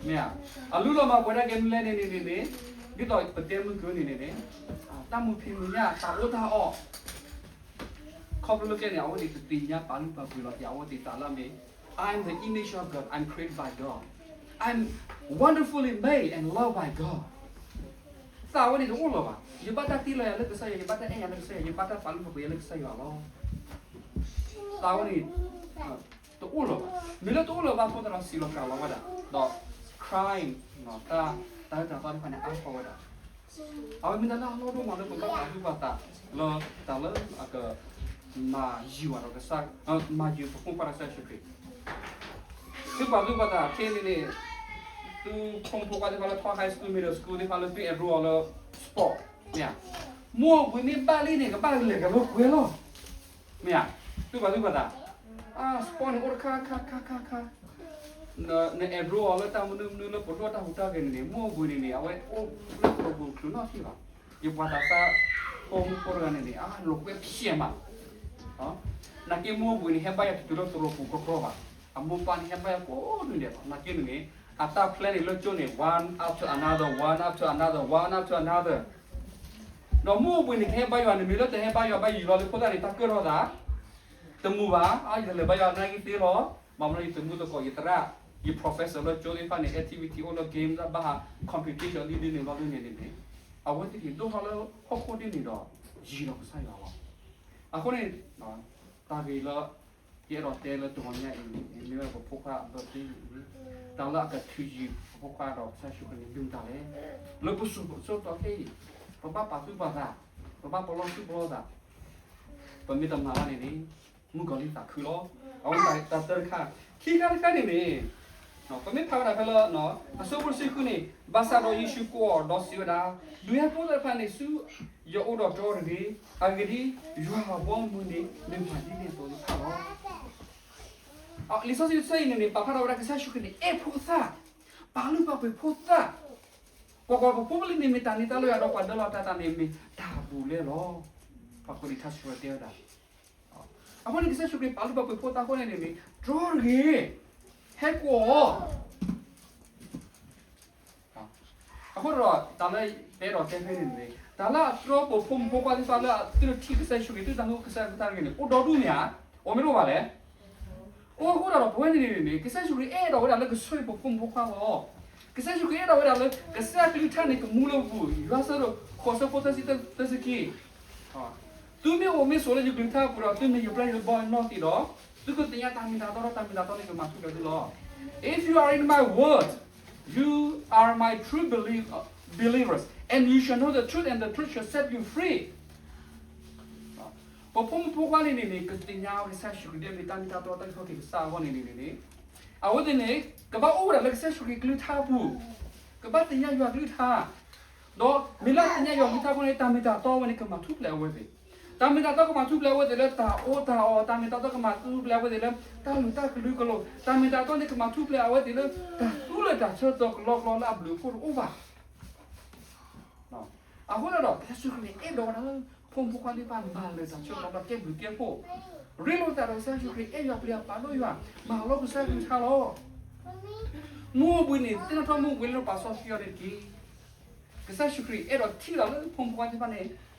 မ့ၢ်ဧါ. အလူလီၤမၤပှဲၤတၢ်က့ၤမနုၤလဲၣ်န့ၣ်န့ၣ်န့ၣ် ဒ်သိးပတဲမုၢ်ကၢန့ၣ်န့ၣ်န့ၣ် တၢ်မူဖံးမူညၣ် တၢ်အိၣ်တၢ်အီၣ် ခီဖျိလၢကျဲန့ၣ် အဝဲသ့ၣ်တသ့ၣ်ညါပာ်လုၢ်ပာ်ပှ့ၤလီၤက့ၤ အဝဲသ့ၣ်သးလၢအမ့ၢ် I am the image of God, I'm created by God, I'm wonderfully made and loved by God. သးဝဲန့ၣ်တအိၣ်လၢၤဘၣ်. ယဘၣ်တၢ်တ့လီၤယၤလၢကစၢ်ယွၤ, ယဘၣ်တၢ်အဲၣ်ယၤလၢကစၢ်ယွၤ, ယဘၣ်တၢ်ပာ်လုၢ်ပာ်ပှ့ၤယၤလၢကစၢ်ယွၤလီၤ. သးဝဲန့ၣ် တအိၣ်လၢၤဘၣ်. မ့ၢ်လၢတအိၣ်လၢၤဘၣ်အဃိသတးဒီး စံးလီၤစှၤလီၤဝဲဒၣ်, ဒီး crime တၢ် တၢ်အၢတၢ်သီတဖၣ်န့ၣ် အါထီၣ်ဝဲဒၣ်. အဝဲမ့ၢ်တၢ်လၢအလီၢ်ဒိၣ်မးလၢပဘၣ်ပာ်သူၣ်ပာ်သးလၢ တၢ်လၢအက မၤယုာ်ဒီးကစၢ်, မၤယုာ်ပဖိမုၣ်ဖိခွါဒီးကစၢ်ယ့ၣ်ၡူးခရံာ်. သုပာ်သူၣ်ပာ်သးခဲအံၤန့ၣ်န့ၣ် သုဖိမုၣ်ဖိခွါသ့ၣ်တဖၣ်လၢထီၣ် high school, middle school သ့ၣ်တဖၣ်လၢသု enroll အီၤလၢ sport မ့ၢ်ဧါ, မိၢ်အပှ့ၤမ့ၢ်ဘၣ်လံန့ၣ် ကဘၣ်လဲၤကလီကွဲလီၤ. မ့ၢ်ဧါ, သုပာ်သူၣ်ပာ်သး, အ sport န့ၣ် အိၣ်တခါခါခါခါခါ န enroll အီၤလၢတၢ်မနုၤမနုၤလၢပဒိၣ်တၢ်ဟူးတၢ်ဂဲၤန့ၣ်န့ၣ် မိၢ်အပှ့ၤန့ၣ်န့ၣ် အဝဲအိၣ်လၢသရိာ်ပူၤချုးနီတထံၣ်ဘၣ်. ယပှၤသးစၢ်ဖိမုၣ်ဖိတဂၤန့ၣ်န့ၣ် အလိာ်ကွဲဖျဲးမး, နာ်က့မိၢ်အပှ့ၤန့ၣ် ဟဲဘါယွၤတတုၤလၢသရိာ်ပူၤကြီကြီဘၣ်. အမိၢ်ပၢ်န့ၣ် ဟဲဘါယွၤကိးနံၤဒဲးဘၣ်. နာ်က့န့ၣ်န့ၣ် အတၢ် plan န့ၣ်လၢကၠိန့ၣ် one after another, one after another, one after another. ဒီးမိၢ်အပှ့ၤန့ၣ် ကဟဲဘါယွၤန့ၣ် မ့ၢ်လၢတဟဲဘါယွၤဘၣ်ယံာ်လီၤလၢဖိသၣ်န့ၣ် တၢ်ကၢၣ်ထီၣ်သး တမုာ်ဘၣ်. အါ ယတလဲၤဘါယွၤနာ်က့သ့လီၤ. ဘၣ်မနုၤ ယသမုသကိး ယသရၣ်, ယ professor လၢကၠိသ့ၣ်တဖၣ်န့ၣ် activity အိၣ်လၢ game လၢဘၣ်ဟး competition ဒ်ဒ်န့ၣ်ဘျီဒ်န့ၣ်န့ၣ်န့ၣ် အဝဲသ့ၣ်ကဒိၣ်ထီၣ်လၢဟီၣ်ခိၣ်ဒ်န့ၣ်ဒီး ယံၤဒီးကစၢ်ယွၤလီၤ. အဃိန့ၣ် တၢ်ဂ့ၤလၢ ယအဲၣ်ဒိးတဲလၢတဂီၤညါအံၤန့ၣ် မ့ၢ်ဝဲပဖိခွါအ birthday အံၤန့ၣ် တၢ်လၢအကထုးယံၤပဖိခွါဒီးကစၢ်ယ့ၣ်ၡူးခရံာ်န့ၣ် မ့ၢ်မတၤလဲၣ်. လၢပစိၤစိၤတီခဲအံၤ ပဘၣ်ပာ်သူၣ်ပာ်သး, ပဘၣ်ပလီၢ်သူၣ်ပလီၢ်သး, ပမ့ၢ်တမၤဘၣ်န့ၣ်န့ၣ် မုၣ်ကီၤလံၢ်သးခုလီၤ. အဝဲတၢ်တၢတခါ, ခံခါတခါန့ၣ်န့ၣ် ပမ့ၢ်ဖးဝဲဒၣ်ဖဲလၢ အဆၢဖိတဆံဃုန့ၣ် ဘၣ်ဆၣ်ဒီးယ့ၣ်ၡူးကိးအီၤဒီးစံးဝဲဒၣ်, ဒုးဟဲဖိသၣ်တဖၣ်န့ၣ်ဆူယအိၣ်ဒီးတြီတဂ့ၤ, အဂ့ၢ်ဒ်အံၤ, ယွၤအဘီအမုၢ်န့ၣ် မ့ၢ်ပှၤဒ်န့ၣ်အသိးတဖၣ်လီၤ. လံာ်စီဆှံတဆၢအံၤန့ၣ်န့ၣ် ပာ်ဖျါထီၣ်ဝဲဒၣ်ကစၢ်ယ့ၣ်ၡူးခရံာ်န့ၣ် အဲၣ်ဖိသၣ်, ပာ်လုၢ်ပာ်ပှ့ၤဖိသၣ်, ကွၢ်ကွၢ်, ပဖိပလံၤန့ၣ်မ့ၢ်တၢ်န့ၢ်သါလၢယွၤဒီး ပှၤဒၢလီၤတၢ်သးန့ၣ်မ့ၢ်တၢ်အဘူးအလဲလီၤ. ပှၤကွဲးလံာ်ထါစံးဝဲတဲဝဲဒၣ် အဃိန့ၣ် ကစၢ်ယ့ၣ်ၡူးခရံာ်ပာ်လုၢ်ပာ်ပှ့ၤဖိသၣ်အဃိန့ၣ်န့ၣ် တြီတဂ့ၤ, ဟဲကိးအီၤ. အဃိဒီး တၢ်လၢယအဲၣ်ဒိးတဲဖဲန့ၣ်န့ၣ် တၢ်လၢအတြီပဖိမုၣ်ဖိခွါသ့ၣ်တဖၣ်လၢအသုတထံၣ်ကစၢ်ယ့ၣ်ၡူးခရံာ် သုတၢ်ဟူကစၢ်ယွၤကလုၢ်ကထါတဂ့ၤန့ၣ် အိၣ်ဒီဒူၣ်မ့ၢ်ဧါ, အိၣ်မ့ၢ်တအိၣ်ဘၣ်လဲၣ်. အိၣ်အဃိဒီး ပဝဲန့ၣ်န့ၣ်န့ၣ် ကစၢ်ယ့ၣ်ၡူးခရံာ်အဲၣ်ဒိးဝဲဒၣ်လၢကဆိၣ်ဂ့ၤပဖိမုၣ်ဖိခွါလီၤ. ကစၢ်ယ့ၣ်ၡူးခရံာ်အဲၣ်ဒိးဝဲဒၣ်လၢ ကစၢ်ကလုၢ်ကထါန့ၣ် ကမူလၢပပူၤ, ယိၤဟၣ်အဆၢဒိၣ်ဃိး အဆၢဖိသၢဆံသၢဆံခံ သုမ့ၢ်အိၣ်မ့ၢ်ဆိးလၢယကလုၢ်ကထါအပူၤဒီး သုမ့ၢ်ယပျဲၢ်ယဘီၣ်နီၢ်သံးဒီး သုကသ့ၣ်ညါတၢ်မ့ၢ်တၢ်တီဒီး တၢ်မ့ၢ်တၢ်တီန့ၣ် ကမၤထူၣ်ဖျဲးသုလီၤ. If you are in my word, you are my true believers, and you shall know the truth, and the truth shall set you free. ပဖိမုၣ်ဖိခွါန့ၣ်န့ၣ်န့ၣ် ကသ့ၣ်ညါဝဲကစၢ်ယ့ၣ်ၡူးခရံာ် ဒ်မ့ၢ်တၢ်မ့ၢ်တၢ်တီ တၢ်အုၣ်က့ၤခီၣ်က့ၤကစၢ်အဂီၢ်န့ၣ်န့ၣ်န့ၣ် အဝဲသ့ၣ်န့ၣ် ကဘၣ်အိၣ်ဝဲဒၣ်လၢကစၢ်ယ့ၣ်ၡူးခရံာ်ကလုၢ်ကထါအပူၤ, ကဘၣ်သ့ၣ်ညါယွၤကလုၢ်ကထါ, ဒီးမ့ၢ်လၢသ့ၣ်ညါယွၤကလုၢ်ကထါအဃိန့ၣ် တၢ်မ့ၢ်တၢ်တီဝဲန့ၣ် ကမၤထူၣ်ဖျဲးအဝဲသ့ၣ်. တၢ်မ့ၢ်တၢ်တီကမၤထူၣ်ဖျဲးအဝဲသ့ၣ်လၢတၢ်အီၣ်တၢ်အီ, တၢ်မ့ၢ်တၢ်တီကမၤထူၣ်ဖျဲးအဝဲသ့ၣ်လၢ တၢ်လုၢ်တၢ်ကလုာ်ကလိာ်, တၢ်မ့ၢ်တၢ်တီန့ၣ် ကမၤထူၣ်ဖျဲးအဝဲသ့ၣ်လၢ တၢ်သူလၢတၢ်ဆၢကတီၢ်ကလီကလီလၢအဘျုးအဖှိၣ်တအိၣ်ဘၣ်. အဃိန့ၣ်ဒီး ကစၢ်ယ့ၣ်ၡူးခရံာ်အဲၣ်ဒိးဝဲဒၣ်လၢ ဖိမုၣ်ဖိခွါသ့ၣ်တဖၣ်မၤလၢတၢ်ဆၢကတီၢ်ဒီးကဲဘျုးကဲဖှိၣ်, ရ့လိာ်သးဒီးကစၢ်ယ့ၣ်ၡူးခရံာ် အဲၣ်ယွၤပျံၤယွၤပာ်ဒိၣ်ယွၤ, မၤလီၤကစၢ်ယွၤကလုၢ်ကထါလီၤ. မုၢ်အိၣ်ဘှံးနံၤ သ့ၣ်နီၣ်ထီၣ်မုၢ်ဝံၤလၢပာ်စီဆှံအီၤန့ၣ်တက့ၢ်. ကစၢ်ယ့ၣ်ၡူးခရံာ်အဲၣ်ဒိးထံၣ်လီၤလၢဖိမုၣ်ဖိခွါသ့ၣ်တဖၣ်န့ၣ်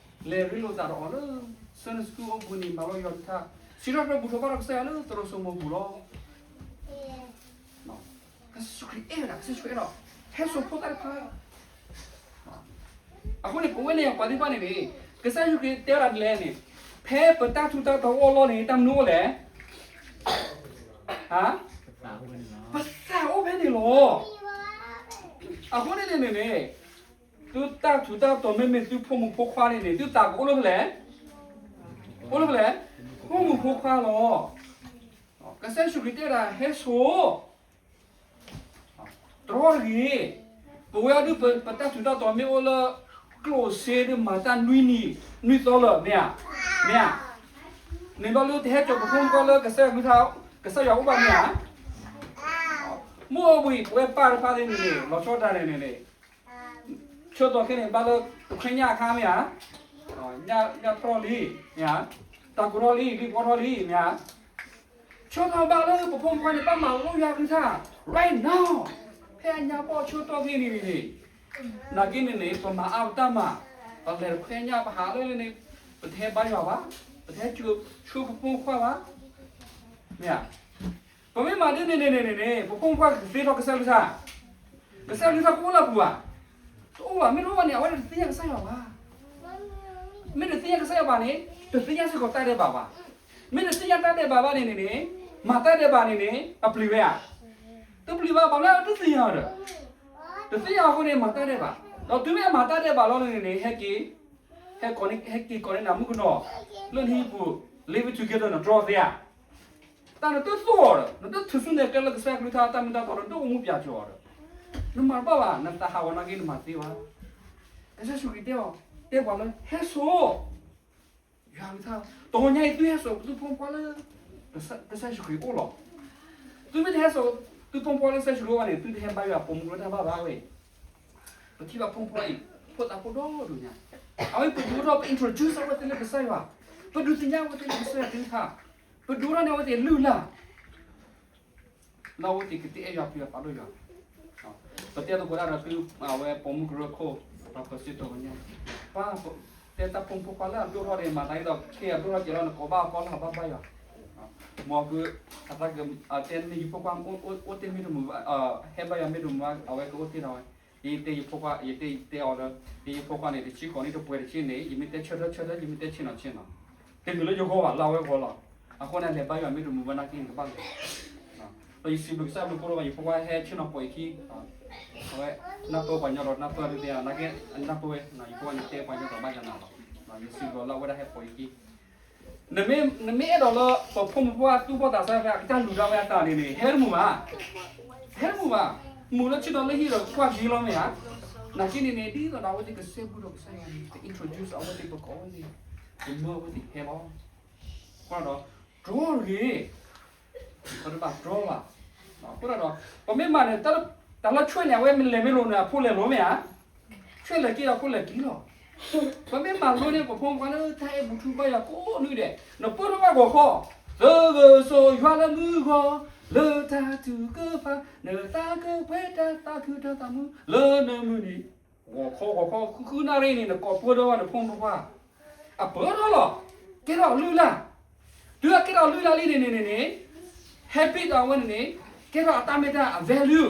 လဲၤရ့လိာ်သးဒီးအီၤလၢ Sunday school အိၣ်ဘှံးနံၤ မၤလီၤယွၤကလုၢ်ကထါ, စံးထီၣ်ပတြၢၤဘူၣ်ထီၣ်ဘါထီၣ်ကစၢ်ယွၤလၢသရိာ်စိမိၤပူၤလီၤ. ကစၢ်ယ့ၣ်ၡူးခရံာ်အဲၣ်ဝဲဒၣ်, ကစၢ်ယ့ၣ်ၡူးအဲၣ်ဒိး ဟဲစိာ်ဖိသၣ်တဖၣ်. အဃိန့ၣ် ပဝဲန့ၣ်ပှၤသ့ၣ်တဖၣ်န့ၣ်န့ၣ် ကစၢ်ယ့ၣ်ၡူးခရံာ်တဲဝဲဒၣ်ဒ်လဲၣ်န့ၣ်, ဖဲပတၢ်ထူးတၢ်တီၤအိၣ်အလီၢ်န့ၣ် တၢ်မနုၤအိၣ်လဲၣ်. ဟါ, ပသးအိၣ်ဖဲန့ၣ်လီၤ. အဃိန့ၣ်န့ၣ်န့ၣ်န့ၣ် သုတၢ်ထူးတၢ်တီၤမ့မ့ၢ်သုဖိမုၣ်ဖိခွါန့ၣ်န့ၣ် သုသးကအိၣ်လၢဖဲလဲၣ်, အိၣ်လၢဖဲလဲၣ်, ဖိမုၣ်ဖိခွါလီၤ. ကစၢ်ယ့ၣ်ၡူးခရံာ်တဲဝဲဒၣ်ဟဲစိာ် တြီတဂ့ၤ, ပဝဲအံၤဒုး ပတၢ်ထူးတၢ်တီၤမ့ၢ်အိၣ်လၢ ကျိၣ်စ့ဒုးမၤတၢ်နွံနံၤနွံသီလၢၤ မ့ၢ်ဧါ, မ့ၢ်ဧါ, န့ၣ်ဘျီလၢတဟဲစိာ်ပဖိမုၣ်ဖိခွါလၢကစၢ်ယွၤကလုၢ်ကထါ, ကစၢ်ယွၤအိၣ်ဘၣ်မ့ၢ်ဧါ. မုၢ်အိၣ်ဘှံး ပဝဲပၢ်တဖၣ်သ့ၣ်န့ၣ်န့ၣ် လီၤဆီဒၣ်တၢ်န့ၣ်န့ၣ်န့ၣ် ဆၢကတီၢ်ခဲအံၤန့ၣ် ဘၣ်လၢတခွဲညၣ်အခါမ့ၢ်ဧါ, ညၣ်ထီၣ်လံ, မ့ၢ်ဧါ, တၢ်ကိၢ်ထီၣ်လံ, လံၣ်ဘီထီၣ်လံ, မ့ၢ်ဧါ. ဆၢကတီၢ်ဘၣ်လၢပဖိမုၣ်ဖိခွါန့ၣ် ဘၣ်မၤလိယွၤကလုၢ်ကထါ right now, ဖဲအညါပီၢ်ဆၢကတီၢ်ခဲအံၤန့ၣ်န့ၣ်, နာ်က့န့ၣ်န့ၣ် ပမၤအါပတၢ်မၤ, ပလဲၤတခွဲညၣ် ပဟးလၢန့ၣ် ပတဟဲဘါယွၤဘၣ်, ပတဟဲဆှၢပဖိမုၣ်ဖိခွါဘၣ်, မ့ၢ်ဧါ. ပမ့ၢ်မၤဒ်န့ၣ်န့ၣ်န့ၣ်န့ၣ် ပဖိမုၣ်ဖိခွါကသ့ထီၣ်ကစၢ်ကလုၢ်ကထါ, ကစၢ်ကလုၢ်ကထါကအိၣ်လၢအပူၤဧါ, တအိၣ်ဘၣ်. မ့ၢ်တအိၣ်ဘၣ်န့ၣ် အဝဲဒၣ်တသ့ၣ်ညါကစၢ်ယွၤဘၣ်. မ့ၢ်တသ့ၣ်ညါကစၢ်ယွၤဘၣ်န့ၣ် တသ့ၣ်ညါစ့ၢ်ကီးတၢ်ဒဲးဘးဘၣ်. မ့ၢ်တသ့ၣ်ညါတၢ်ဒဲးဘးဘၣ်န့ၣ်န့ၣ်န့ၣ် မၤတၢ်ဒဲးဘးန့ၣ်န့ၣ် အပျံၤဝဲဧါ, တပျံၤဘၣ်. ဘၣ်မနုၤတသ့ၣ်ညါဒီး, တသ့ၣ်ညါအဃိန့ၣ် မၤတၢ်ဒဲးဘး, ဒီးတုၤမ့ၢ်အမၤတၢ်ဒဲးဘးလီၤန့ၣ်န့ၣ် ဟဲက့ၤ ဟဲက့ၤကိးန့ၢ်နၤမုၣ်ကနီၤ လၢနဟံၣ်ပူၤ living together န့ၣ် တြီသ့ဧါ. တၢ်နတသိၣ်အီၤဒီး နတထုးစုနဲၣ်ကျဲလၢကစၢ်ယွၤကလုၢ်ကထါ တၢ်မ့ၢ်တၢ်တီဒီး ဒိၣ်မူပၠးကၠီၤအီၤဒီး နမၤတဘၣ်ဘၣ်, နသးဟးဂီၤနာ်က့ နမၤသ့ဘၣ်. ကစၢ်ယ့ၣ်ၡူးခရံာ်တဲအီၤ, တဲပှၤလၢဟဲစိာ် ယွၤကလုၢ်ကထါ, တနံၤညါအံၤ သုဟဲစိာ်သုဖိမုၣ်ဖိခွါလၢ ကစၢ်ယ့ၣ်ၡူးခရံာ်အအိၣ်လီၤ. သုမ့ၢ်တဟဲစိာ်သုဖိမုၣ်ဖိခွါလၢကစၢ်ယ့ၣ်ၡူးခရံာ်အအိၣ်ဘၣ်န့ၣ် သုတဟဲဘါယွၤပိာ်မုၣ်ကရၢတၢ်ဘၣ်ဘၣ်ဝဲ. ပထံၣ်ဘၣ်ဖိမုၣ်ဖိခွါအံၤ ဖိသၣ်ဖိဒီဒိၣ်ညါ, အဝဲပဒုးအိၣ်ထီၣ် ပ introduce အဝဲသ့ၣ်လၢကစၢ်ယွၤ, ပဒုးသ့ၣ်ညါအဝဲသ့ၣ်လၢကစၢ်ယွၤကလုၢ်ကထါ, ပဒုးအိၣ်ထီၣ်န့ၢ်အဝဲသ့ၣ်လုၢ်လၢ် လၢအဝဲသ့ၣ်ကသ့အဲၣ်ယွၤပျံၤယွၤပာ်ဒိၣ်ယွၤ. ပတဲသကိးတၢ်ဒီးသု အဝဲပိာ်မုၣ်ကရၢခိၣ် ဒီးပစံးထီၣ်ပသး, ပှၤ တဲတၢ်ဖိမုၣ်ဖိခွါလၢအဒိၣ်ထီၣ်န့ၣ် မၤသးဒ်သိး ခဲအံၤအဒိၣ်ထီၣ်ကဲလီၤ နကိးဘၣ်အီၤကီလီၤ ဘၣ်ဘါယွၤ. မ်အဃိ အသးကတဲန့ၢ်ယဖိခွါ အိၣ်တ့ၢ်မ့ၢ်တမုာ်ဘၣ်, ဟဲဘါယွၤမ့ၢ်တမုာ်ဘၣ် အဝဲကအိၣ်တ့ၢ်ဒီးဝဲ. ယတဲယဖိခွါ ယတဲတဲအီၤဒီး ယဖိခွါန့ၣ် တဆံဃိးနံၣ်တပှဲၤတဆံန့ၣ် ယမ့ၢ်တဲဆၢထၢၣ်ဆၢထၢၣ် ယမ့ၢ်တဲဆ့ၣ်နီၤဆ့ၣ်နီၤ တမ့ၢ်လၢယဂီၢ်ဘၣ် လၢအဝဲဂီၢ်လီၤ. အဃိန့ၣ် လဲၤဘါယွၤမ့ၢ်တမုာ်ဘၣ်နာ်က့န့ၣ် ကဘၣ်လဲၤ ဒီးယစံးဘျုးကစၢ်ဘျုးကိးဂၤဒဲး ယဖိခွါဟဲဆ့ၣ်နီၤပိာ်ယခံ, အဝဲ နၢ်ပၢၢ်ပှၤညီဒီး နၢ်ပၢၢ်ဒုးသ့ဧါ နာ်က့ နၢ်ပၢၢ်ဝဲ ယဖိခွါန့ၣ်တဲပှၤညီဒီးဘၣ်ယၤနၤလီၤ. ယစံးဘျုးလၢအဝဲဒၣ်ဟဲပိာ်ယခံ, နမ့ၢ်အဲၣ်ဒိးလၢ ပဖိမုၣ်ဖိခွါသူၣ်ဘီၣ်သးစၢ်ဖဲအကစၢ်လူၤဒၣ်ဝဲအသးန့ၣ်န့ၣ် ဟဲတမုာ်ဘၣ်, ဟဲတမုာ်ဘၣ်, မုာ်လၢဆ့ၣ်နီၤလၢဟံၣ်ဒီးကွၢ်က့ၤလီၤမ့ၢ်ဧါ. နာ်က့န့ၣ်န့ၣ် ဒ်သိးဒီးအဝဲသ့ၣ်ကစဲဘူးဒီးကစၢ်ယွၤန့ၣ် ပ introduce အဝဲသ့ၣ် ပကိးအဝဲသ့ၣ် ပမၢအဝဲသ့ၣ်ဟဲလီၤ. အဃိဒီး တြီတဂ့ၤ ပတဘၣ်တြီဘၣ်. အဃိဒီး ပမ့ၢ်မၤန့ၣ် တၢ်လၢဆွဲၣ်န့ၣ် အဝဲမ့ၢ်လဲၤမ့ၢ်လိၤန့ၣ် အဖိလဲၤလိၤမ့ၢ်ဧါ, ဆွဲၣ်လဲၤက့ၤဒီးဖိလဲၤက့ၤလီၤ. ပမ့ၢ်မၤလိန့ၢ်ပဖိမုၣ်ဖိခွါလၢ တၢ်အဲၣ်ပူၤထူဘါယွၤကိးနွံဒဲး နပၢၢ်ထီၣ်ဘၣ်ဂီၤခီ, သုဂ့ၤစိာ်ယွၤလၢမုၢ်ဂီၤ, လၢတၢ်ထုကဖၣ်, နသးကပှဲၤတၢ်သးခုတၢ်သးမုာ် လၢနမုၢ်နံၤ ဂီၤခီဂီၤခီ ဃုနၣ်ရံၣ်န့ၣ် နကိးပၢၢ်ထီၣ်ဘၣ်နဖိမုၣ်ဖိခွါ, အပၢၢ်ထီၣ်လီၤ. ကဲထီၣ်လုၢ်လၢ်, တုၤအကဲထီၣ်လုၢ်လၢ်လံန့ၣ်န့ၣ်န့ၣ်န့ၣ် habit ဒီးအဝဲန့ၣ်န့ၣ် ကဲထီၣ်အတၢ်မ့ၢ်တၢ် အ value,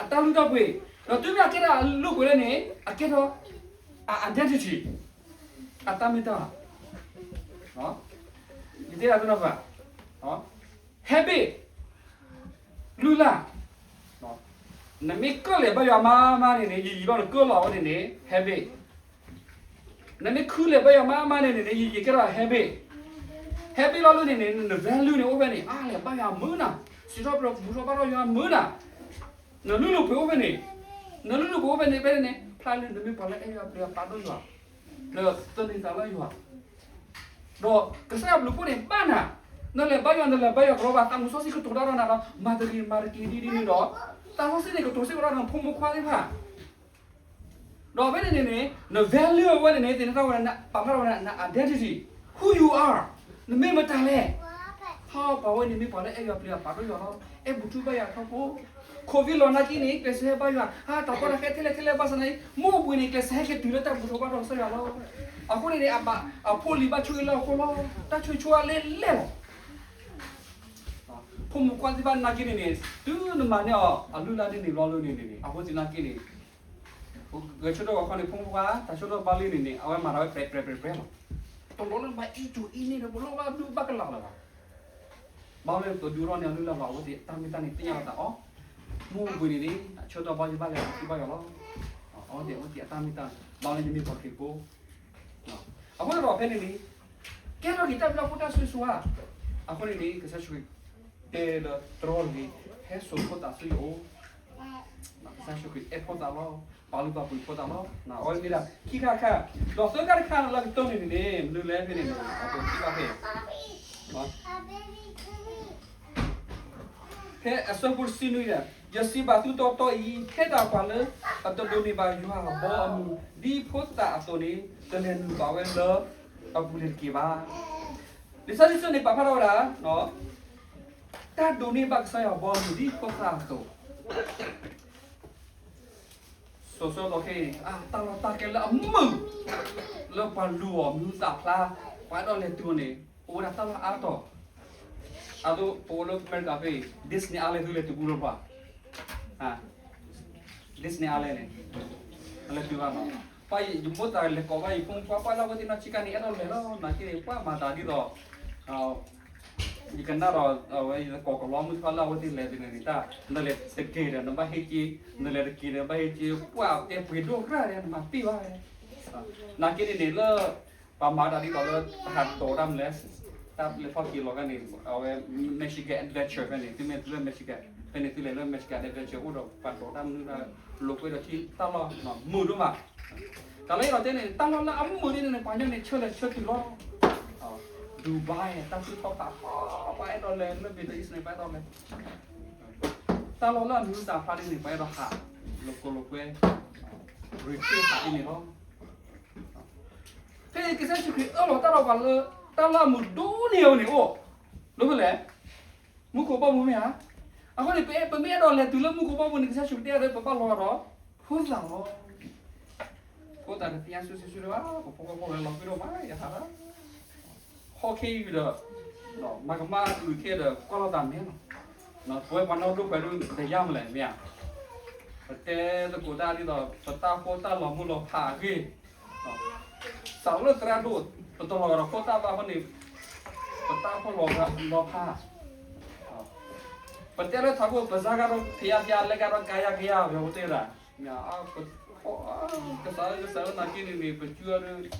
အတၢ်လုၢ်တၢ်ပှ့ၤ, ဒီးတုၤမ့ၢ်အကဲထီၣ်အလုၢ်ပှ့ၤလၢန့ၣ် အကဲထီၣ် အ identity, အတၢ်မ့ၢ်တၢ် ယတဲဒၣ်သ့ၣ်နီၣ်ပှၤ habit, လုၢ်လၢ်, နမ့ၢ်ကၢၣ်လဲၤဘါယွၤမါမါန့ၣ်န့ၣ် ယံာ်ယံာ်ဘျီနကၢၣ်လီၤဝဲန့ၣ်န့ၣ် habit, နမ့ၢ်ခုလဲၤဘါယွၤမါမါန့ၣ်န့ၣ်န့ၣ် ယံာ်ယံာ်ကဲထီၣ် habit, habit လီၤလၢန့ၣ်န့ၣ် န value န့ၣ်အိၣ်ဖဲန့ၣ် အါလဲၤဘါယွၤမုာ်နၤ, စံးထီၣ်ပတြၢၤဘူၣ်ထီၣ်ဘါထီၣ်ယွၤမုာ်နၤ, နလုၢ်လၢပှ့ၤအိၣ်ဖဲန့ၣ်, နလုၢ်လၢပှ့ၤအိၣ်ဖဲန့ၣ် ဖဲန့ၣ်န့ၣ် ဖျါလၢနမ့ၢ်ပှၤလၢအဲၣ်ယွၤပျံၤယွၤပာ်ဒိၣ်ယွၤ, နသန့ၤသးလၢယွၤ, ဒီးကစၢ်ယွၤဘျုးဖှိၣ်န့ၣ်ဘၣ်နၤ, နလဲၤဘါယွၤ နလဲၤဘါယွၤကရီဘၣ် သးမုၢ်စီဆှံကတိၤတၢ်ဒီးနၤဒီး မၤတဂ့ၤမၤတကျဲၤဒ်န့ၣ်ဒီး သးစီဆှံန့ၣ်ကတိၤစ့ၢ်ကီးဒီးနၤ ဖိမုၣ်ခွါသ့ၣ်တဖၣ် ဒီးဖဲန့ၣ်န့ၣ်န့ၣ် န value အဝဲန့ၣ်န့ၣ် သ့ၣ်နီၣ်ထီၣ်ဝဲဒၣ် ပာ်ဖျါထီၣ်ဝဲဒၣ် န identity, who you are, နမ့ၢ်မတၤလဲၣ်. ဟီ ပှၤဝဲန့ၣ်မ့ၢ်ပှၤလၢအဲၣ်ယွၤပျံၤယွၤ ပာ်ဒိၣ်ယွၤလီၤ, အဲၣ်ဘူၣ်ထူဘါယွၤထီဘိ, covid လီၤနာ်က့န့ၣ် ကျဲးစၢးဟဲဘါယွၤ ဟါ တၢ်ကီတၢ်ခဲထဲလဲၣ်ထဲလဲၣ်ဘၣ်ဆၣ်သနာ်က့ မ့ၢ်အိၣ်ဘှံးန့ၣ် ကျဲးစၢးဟဲက့ၤတုၤလၢတၢ်ဘူၣ်ထီၣ်ဘါထီၣ်ကစၢ်ယွၤလီၤ. အဃိန့ၣ်န့ၣ် အဖိလံၤဘၣ်ဆိၣ်ဂ့ၤလၢအဃိလီၤ. တၢ်ဆိၣ်ဂ့ၤဆိၣ်ဝါလဲၣ်လဲၣ်လီၤ. ဖိမုၣ်ခွါသ့ၣ်တဖၣ်နာ်က့န့ၣ်န့ၣ် တုၤနမၤန့ၢ်အီၤအလုၢ်အလၢ်ဒ်န့ၣ်ဘျီလၢန့ၣ်န့ၣ် အဝဲသ့ၣ်နာ်က့န့ၣ် ဂဲၤဆၢထၢၣ်ဝဲခီန့ၣ် ဖိမုၣ်ခွါ တၢ်ဆၢထၢၣ်ဘါလၢန့ၣ်န့ၣ် အဝဲမၤတၢ်ဝဲပြဲးပြဲးပြဲးပြဲးလီၤ. တလိၣ်လၢဘၣ်အ့ၣ်ကူအ့ၣ်န့ၣ်ဒီး ပလိၣ်ဘၣ်ဒုးဘၣ်ကလၤလၢၤဘၣ်. ဘၣ်လၢပဒုးထီၣ်န့ၢ်အလုၢ်အလၢ်လီၤ အဝဲသ့ၣ်အတၢ်မ့ၢ်တၢ်န့ၣ် သ့ၣ်ညါလီၤသးအီၤ, မ့ၢ်အိၣ်ဘှံးန့ၣ်န့ၣ် အဆၢထၢၣ်ဘါယွၤဘၣ်လဲၣ် အထူဘါယွၤလီၤ. အဝဲသ့ၣ်အဝဲသ့ၣ်အတၢ်မ့ၢ်တၢ်န့ၣ် ဘၣ်လၢယမ့ၢ်ပှၤခရံာ်ဖိ အဃိသတးဒီးဖဲန့ၣ်န့ၣ် ကဲထီၣ်က့ၤတၢ်ဘျုးတၢ်ဖှိၣ်တၢ်ဆိၣ်ဂ့ၤဆိၣ်ဝါ, အဃိန့ၣ်န့ၣ် ကစၢ်ယ့ၣ်ၡူးခရံာ်တဲလၢတြီတဂ့ၤ, ဟဲစိာ်ဖိသၣ်ဆူယအိၣ်, ကစၢ်ယ့ၣ်ၡူးခရံာ်အဲၣ်ဖိသၣ်လီၤ, ပာ်လုၢ်ပာ်ပှ့ၤဖိသၣ်လီၤ. အဝဲမ့ၢ်ဒၣ်ခံခါတခါ, ဒီးသၢခါတခါလၢကတၢၢ်န့ၣ်န့ၣ် မနုၤလဲၣ်ဖဲန့ၣ်န့ၣ် အဝဲသ့ၣ်ဘၣ်ဖဲ ဖဲအဆၢဖိတဆံနွံန့ၣ်, ယစံးဘၣ်သုတီတီအံၤ, ထဲဒၣ်ပှၤလၢအတဒိးန့ၢ်ဘၣ်ယွၤအဘီအမုၢ် ဒ်ဖိသၣ်အသိးန့ၣ် တလဲၤနုာ်ဘၣ်ဝဲလၢအပူၤန့ၣ်တက့ၢ်ဘၣ်. လံာ်စီဆှံန့ၣ်ပာ်ဖျါထီၣ်ဝဲဒၣ် တၢ်ဒိးန့ၢ်ဘၣ်ကစၢ်ယွၤအဘီအမုၢ်ဒ်ဖိသၣ်အသိး စိၤဆၢကတီၢ်ခဲအံၤ တၢ်လီၢ်တၢ်ကျဲလၢအမုာ် လၢပှၤလူၤအီၤ မံၤဟူသၣ်ဖျါ ပှၤအဲၣ်ဒိးလဲၤတုၤအီၤန့ၣ် အိၣ်ဝဲဒၣ်တၢ်လီၢ်အါတီၤ, အဒိ ပအိၣ်လၢအမဲရကၤဖဲအံၤ Disney Island သုလဲၤတုၤဘူးလီၤပှၤ Disney Island န့ၣ် အလဲၤတုၤဘၣ်နီၤ, ပှၤယမိၣ်သးလဲၤကိးဘၣ်ယဖိမုၣ်ခွါ ပှၤလၢအဝဲသ့ၣ်နီၢ်ဆံးခါန့ၣ် အဲၣ်ဒိးလဲၤလီၤ နာ်က့န့ၣ် ပှၤမၤသးဒ်သိး ယကနၣ်ဒီး အဝဲယကိးကလီမုၢ်တဖၣ်လၢအဝဲသ့ၣ်လဲၤသ့ၣ်န့ၣ်န့ၣ် တၢ် နလဲၤတက့ၢ်ဒီးနဘၣ်ဟ့ၣ်က့ၤ, နလဲၤတက့ၢ်ဒီးနဘၣ်ဟ့ၣ်က့ၤ, ပှၤတဲပှ့ၤဒိၣ်ရၣ်ဒီး နမၤပ့ၢ်ဘၣ်ဝဲ, နာ်က့န့ၣ်န့ၣ်လၢ ပှၤမၤတၢ်ဒ်သိးလၢ တၢ်ဟးဒိးတၢ်မနုၤလဲၣ်, တၢ်လဲၤထီၣ်က့ၤလီၤဂၤန့ၣ် အဝဲ Michigan Adventure ဖဲန့ၣ် သုမ့ၢ်သုလၢ Michigan ဖဲန့ၣ် သုလဲၤလၢ Michigan Adventure အိၣ်ဒီးပှၤဒိးတၢ်မနုၤတၢ် လိာ်ကွဲဒီးထံတၢ်လီၢ် မုာ်ဒိၣ်မး, တၢ်လၢယအဲၣ်ဒိးတဲန့ၣ် တၢ်လီၢ်လၢအမုာ်ဒ်န့ၣ်န့ၣ် ပှၤကညီန့ၣ် ဆၢလဲၤဆၢတုၤလီၤ Dubai တၢ်သူၣ်ထီၣ်ဖးထီၣ် ပှၤအဲၣ်ဒိးလဲၤလၢ Middle East န့ၣ် ပှၤအဲၣ်ဒိးလဲၤ, တၢ်လီၢ်လၢအမံၤဟူသၣ်ဖျါဒ်န့ၣ် ပှၤအဲၣ်ဒိးဟး လိာ်ကွဲလိာ်ကွဲ ရ့ၤခ့ဟးဒ်န့ၣ်လီၤ. ဖဲကစၢ်ယ့ၣ်ၡူးခရံာ်အၢၣ်လီၤတၢ်ဒီးပှၤလၢ တၢ်လၢအမုာ်ဒိၣ်န့ၢ်အီၤန့ၣ်အိၣ်, လၢဖဲလဲၣ်, မူခိၣ်ဘီမုၢ်မ့ၢ်ဧါ. အဃိန့ၣ် ပမ့ၢ်အဲၣ်ဒိးလဲၤတုၤလၢမူခိၣ်ဘီမုၢ်န့ၣ် ကစၢ်ယ့ၣ်ၡူးခရံာ်တဲဒီး ပဘၣ်လီၤဂာ်ဒီး ဖိသၣ်လီၤ. ဖိသၣ်တသ့ၣ်ညါစုဆူၣ်ဆူၣ်ဘၣ်, ပဖိကီၢ်ဖိဝဲလီၤကွံာ်ဒိၣ်မး ယဟးလီၤ ဟီၣ်ခ့ယုၢ်ဒီး မၤကမၣ်အုၣ်ခ့ဒီး ကွၢ်လိာ်သးမဲာ်လီၤ. ပဝဲပှၤနီၢ်ဒိၣ်ပှဲၤဒိၣ် တယါမလဲၣ် မ့ၢ်ဧါ. ပတဲသကိးတၢ်ဒ်သိး ပတၢ်အိၣ်ဖှိၣ်တၢ်လီၤမုၢ်လီၤဖးအဂ့ၢ်, စးလၢသရၣ်ဒိၣ် ပတလီၤဂာ်ဒီးဖိသၣ်ဘၣ်အဃိန့ၣ် ပတၢ်အိၣ်ဖှိၣ်လီၤဂာ်လီၤဖး, ပတဲလၢထးခိၣ် ပစၢ်ဂၤဒီးဖံးယါဖံးယါ လဲၤဂၤဒီးကါယါကါယါ ပဝဲသ့ၣ်ဒၣ် မ့ၢ် ကစၢ်ဧၢ ကစၢ်ဧၢ နာ်က့န့ၣ်န့ၣ် ပစုဒီး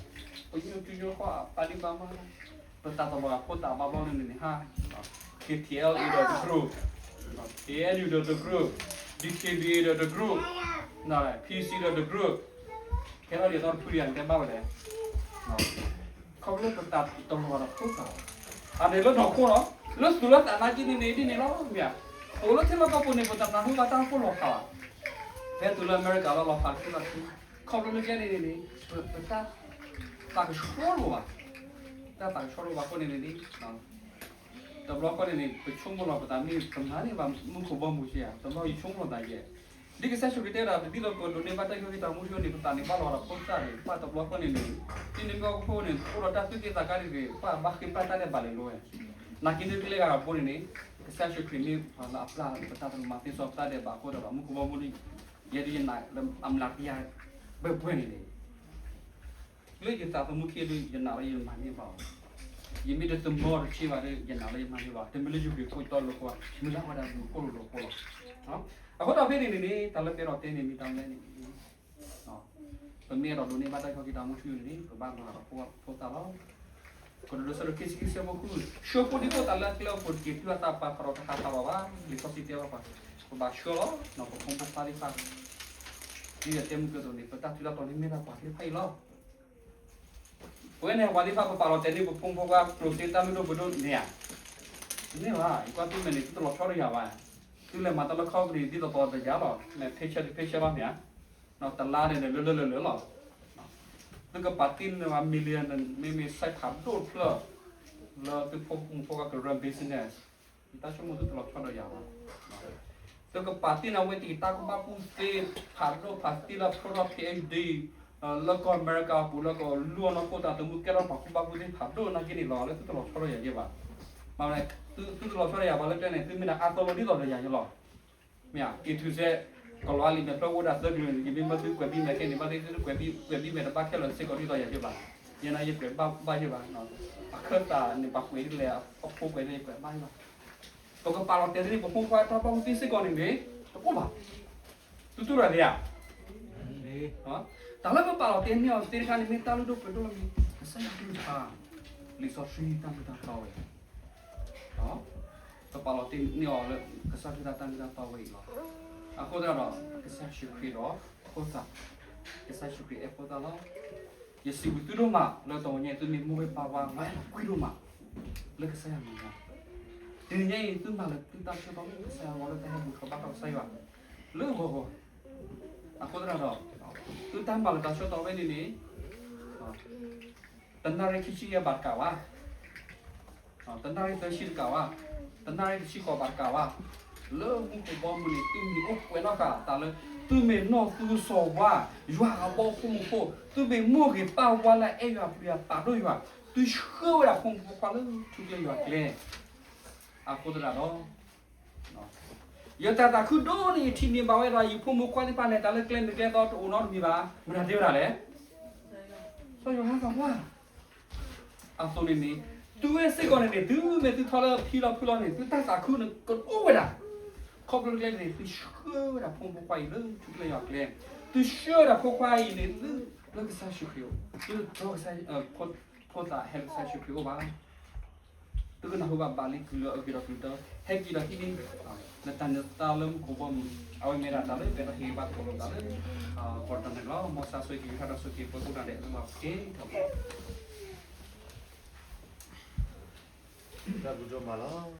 ပညိၣ်စုညိၣ်ဃီ ပာ်ဒံးပာ်မး ပတၢ်တလီၤဂာ်ဖိသၣ်ဘၣ်ဘျီန့ၣ်န့ၣ် ဟါ K T L A ဒီးတကရူၢ်, K N U ဒီးတကရူၢ်, D K B A ဒီးတကရူၢ်, P C ဒီးတကရူၢ်, ခဲလၢာ်ဒ်သိးတဖုဒံး အကတဲဘၣ်ဝဲလဲၣ် ခီဖျိလၢပတၢ်တလီၤဂာ်ဒီးဖိသၣ်, အန့ၣ်လၢနီၢ်ခိလီၤ. လၢသူၣ်လၢသးနာ်က့န့ၣ်န့ၣ် ဒ်န့ၣ်လီၤ မ့ၢ်ဧါ. ပအိၣ်လၢထံလီၢ်ကီၢ်ပူၤန့ၣ် ပတနၢ်ဟူဘၣ်တၢ်အိၣ်ဖှိၣ်လီၤဖးဘၣ်. ဖဲတုၤလၢအမဲရကၤလီၤ လီၤဖးတသ့ဘၣ်တသ့, ခီဖျိလၢကဲန့ၣ်န့ၣ်န့ၣ် ပတၢ်သးကဆှီလိာ်ဘၣ်, တၢ်သးကဆှီလိာ်ဘၣ်အဃိန့ၣ်န့ၣ် တဘျီဃီန့ၣ်န့ၣ် ပဆိကမိၣ်လီၤပသးမ့ၢ်ပမၤန့ၢ်ဘၣ်မူခိၣ်ဘီမုၢ်စ့ၢ်ဧါ, တဘျီယဆိကမိၣ်သးယဲၢ် ဒ်ကစၢ်ယ့ၣ်ၡူးခရံာ်တဲဒၣ် ဒ်သိးပဒိးန့ၢ်ဘၣ်တၢ်အုၣ်က့ၤခီၣ်က့ၤတၢ်မူထူန့ၣ် ပသးန့ၣ်ဘၣ်လီၤဒီးဖိသၣ်န့ၣ် ပှၤတဘျီဃီန့ၣ်န့ၣ် ဒ်န့ၣ်မ့ၢ်အဃိန့ၣ် အိၣ်ဒီးတၢ်သူၣ်က့ၣ်သးကါတဂ့ၤ ပှၤဘၣ်ဃ့ဘၣ်တၢ်ဒဲးဘးလဲၤလိၤဝဲ. နာ်က့ဒ်ကျဲဂၤအဃိန့ၣ်န့ၣ် ကစၢ်ယ့ၣ်ၡူးခရံာ်မ့ၢ်ပှၤလၢအပျၢ်ပတၢ်သရူးမၤသ့စီပတၢ်ဒဲးဘးအဃိဒီး မူခိၣ်ဘီမုၢ်န့ၣ် ယဲဒၣ်ယနာ်လၢအမျးကယၤ ဘှဲၣ်ဘှဲၣ်န့ၣ်န့ၣ် လၢယသးသမူခ့ဒီး ယနာ်လၢယမၤန့ၢ်ဘၣ်အီၤ, ယမ့ၢ်တသမၢတဆ့ဘၣ်ဒီး ယနာ်လၢယမၤန့ၢ်ဘၣ်, တမ့ၢ်လၢယဂ့ၤခိၣ်တီလိာ်ခိၣ်, မ့ၢ်လၢအဝဲဒၣ်ဘျုးခိၣ်လိာ်လိာ်ခိၣ်လီၤ. အဃိဒီးဖဲန့ၣ်န့ၣ်န့ၣ် တၢ်လၢပအဲၣ်ဒိးတဲန့ၣ် မ့ၢ်တၢ်မနုၤလဲၣ်န့ၣ် ပမ့ၢ်အဲၣ်ဒိးဒိးန့ၢ်ဘၣ်တၢ်အုၣ်က့ၤခီၣ်က့ၤတၢ်မူထူန့ၣ် ပဘၣ်လီၤဂာ်ဒီးဖိသၣ်လီၤ. ကဒိးဒိးဆၢဒိၣ်ခံဆံခံဆၢဖိဃု, ဆှၢဖိဒံဖိသၣ်လၢအကျဲအပူၤတက့ၢ်, တုၤအသးပာ်ဖျါထီၣ်တဟးထီၣ်လီၤဘၣ်. လံာ်စီဆှံတဲဘၣ်ပှၤ ပဘၣ်ဆှၢလီၤ ပဖိမုၣ်ဖိခွါသ့ၣ်တဖၣ်, ဒ်ယတဲမုၢ်ကၢသိးန့ၣ် ပတၢ်ထူးတၢ်တီၤန့ၣ်မ့ၢ်ဒၣ်ပှၤသ့ၣ်တဖၣ်အံၤလီၤ. ပဝဲန့ၣ် ပှၤသ့ၣ်တဖၣ် ပပာ်လီၤတဲာ်န့ၢ်ပဖိမုၣ်ဖိခွါ ကျိၣ်စ့တၢ်လုၢ်ဒိၣ်ပှ့ၤဒိၣ်န့ၣ်ဧါ. တမ့ၢ်ဘၣ်, ယကွၢ်သုမဲာ်န့ၣ် သုတလီၤဆီတယၤဘၣ်. သုလဲၤမၤတၢ်လၢ company ဒ်သိးသိးတယၤလီၤ, မဲာ် paycheck တ paycheck လီၤမ့ၢ်ဧါ. တလါန့ၣ်န့ၣ် လၢလၢလၢလၢလီၤ. သုကပာ်တ့ၢ်န့ၢ်ဝဲ million န့ၣ် မ့မ့ၢ် site ဖးဒိၣ်တဖျၢၣ် လၢသုဖိမုၣ်ဖိခွါက run business, ယတၢ်ဆိကမိၣ်သုတလီၤဆီဒီးယၤဘၣ်. သုကပာ်တ့ၢ်န့ၢ်ဝဲတၢ်ကူၣ်ဘၣ်ကူၣ်သ့ ဖးဒိၣ်ဖးသံလၢ product PhD လၢကီၢ်အမဲရကၤအပူၤ လၢကီၢ်လူၢ်အနီၢ်ခိၣ်တၢ်သမူကဲထီၣ်ပှၤကူၣ်ဘၣ်ကူၣ်သ့ဖးဒိၣ်နာ်က့န့ၣ်လီၤ. လၢသုတလီၤဆီဒီးယၤယဲဘၣ်. မ့ၢ်သုတလီၤဆီဒီးယၤဘၣ်လၢကျဲန့ၣ် သုမ့ၢ်ဒၣ်အါသီလီၤဒ်သိးဒီးယၤယဲလီၤ. မ့ၢ်ဧါ, က့ၤထုးစဲး ကီၤလၤဝါလံာ်မဲာ်ဖျၢၣ်အိၣ်ဒၣ်သၢကလုာ်န့ၣ် ယမ့ၢ်ဘၣ်သုကွဲးဘံၣ်မဲာ်ခဲန့ၣ် ဘၣ်သ့ၣ်သုကွဲးဘံၣ်မဲာ်တဘၣ်ခဲလၢာ်စ့ၢ်ကီးဒ်သိးယၤယဲဘၣ်. ယဲန့ၣ်ယကွဲးဘၣ်ဘၣ်ယဲဘၣ်. အခၢၣ်သးန့ၣ် ပှၤကွဲးဒ်လဲၣ် အဖိကွဲးဒ်လဲၣ် ယကွဲးဘၣ်ယဲဘၣ်. ပကပာ်လီၤတဲာ်န့ၢ်ပဖိခွါတၢ်ကူၣ်ဘၣ်ကူၣ်သ့စ့ၢ်ကီးန့ၣ်န့ၣ် တအိၣ်ဘၣ်. သုတူၢ်တၢ်သ့ဧါ. တၢ်လၢပပာ်လီၤတဲာ်န့ၢ်အီၤသ့ၣ်တဖၣ်န့ၣ် မ့ၢ်တၢ်လုၢ်ဒိၣ်ပှ့ၤဒိၣ်လၢမ့ၢ် ကစၢ်ယွၤကလုၢ်ကထါ, လံာ်စီဆှံတၢ်မ့ၢ်တၢ်တီဝဲ ပပာ်လီၤတဲာ်န့ၢ်အီၤလၢ ကစၢ်ခရံာ်တၢ်မ့ၢ်တၢ်တီဝဲအံၤလီၤ. အဃိသတးဒီး ကစၢ်ယ့ၣ်ၡူးခရံာ်ဒီးဖိသၣ်, ကစၢ်ယ့ၣ်ၡူးခရံာ်အဲၣ်ဖိသၣ်လီၤ. ယစံးဘျုးသုဒိၣ်မး လၢတနံၤညါအံၤ သုမ့ၢ်မိၢ်ဂ့ၤပၢ်ဂ့ၤ လၢအဲၣ်လီၤကွံဒိၣ်မး လၢကစၢ်ယွၤအမဲာ်ညါ, တနံၤညါအံၤ သုမၤလၢသုတၢ်ဆၢကတီၢ်လၢကစၢ်ယွၤအဂီၢ် လၢတၢ်ဟဲဘူၣ်ထီၣ်ဘါထီၣ်ကစၢ်ယွၤ လၢဂီၤဂီၤ, အဃိသတးဒီး သုတၢ်မၤလၢတၢ်ဆၢကတီၢ်ဝဲန့ၣ်န့ၣ် တနၣ်ရံၣ်ခံဆံယဲၢ်ဘၣ်တကးဘၣ်, တနၣ်ရံၣ်သၢဆံတကးဘၣ်, တနၣ်ရံၣ်တဆံဃိးဘၣ်တကးဘၣ်, လၢမူခိၣ်ဘီမုၢ်န့ၣ် သုမ့ၢ်အိၣ်ကွဲးနီၣ်ဃာ်တၢ်လၢ သုမ့ၢ်နီၢ်သူစီၤဝါ, ယွၤအဘီဖိမုၢ်ဖိ, သုမ့ၢ်မိၢ်ဂ့ၤပၢ်ဂ့ၤလၢအဲၣ်ယွၤပျံၤယွၤပာ်ဒိၣ်ယွၤ, သုဆှၢဝဲဒၣ်ဖိမုၣ်ဖိခွါလၢထူကျဲယွၤကျဲ, အဃိသတးဒီး ယတၢ်သးခုဒိၣ်န့ၢ်ယထံၣ်န့ၢ်ဘၣ်ဝဲဒီး ယဖိမုၣ်ခွါသ့ၣ်တဖၣ်လဲၤတၢ်လၢကျဲမုၢ်ကျဲသီတအိၣ်နီတမံၤဘၣ်, မတၤတဲဝဲဒၣ်လဲၣ်, စီၤယိၤဟၣ်သးပှၢ်. အသိးန့ၣ်န့ၣ် သုဝဲစ့ၢ်ကီးန့ၣ်န့ၣ် သုမ့ၢ်သုထီၣ်လၢဖံလီၤဖုလီၤန့ၣ် သုတၢ်သးခုန့ၣ်ကအိၣ်ဝဲဒၣ်, ခီဖျိလၢကျဲန့ၣ် သုဆှၢဝဲဒၣ်ဖိမုၣ်ဖိခွါအံၤလၢထူကျဲယွၤကျဲ, သုဆှၢဝဲဒၣ်ဖိခွါအံၤန့ၣ် လၢကစၢ်ယ့ၣ်ၡူးခရံာ်အအိၣ်, သုတြီကစၢ် ဖိသၣ်ဟဲလၢကစၢ်ယ့ၣ်ၡူးခရံာ်အအိၣ်ဘၣ်. သုကနၢ်ဟူဘၣ်ဘၣ်လံ ကလုာ်အဂ့ၤဒီးကလုာ်တၢ် ဟဲက့ၤဒီးဟံးန့ၢ် နတၢ်နၢၤသါလၢမူခိၣ်ဘီမုၢ်, အဝဲမ့ၢ်ဒၣ်တၢ်လၢပအဲၣ်ဒိးဟ့ၣ်ဂံၢ်ဘါသကိးလိာ်သးလၢ ကီၢ်တၢ်န့ၣ်လီၤ. မ်ကစၢ်ဆိၣ်ဂ့ၤက့ၤ ကစၢ်ဆိၣ်ဂ့ၤက့ၤ ပှၤကိးဂၤဒဲးလၢလီၤက့ၤထီၣ်ဘၣ် တၢ်ဘျုးဒိၣ်မးလီၤ.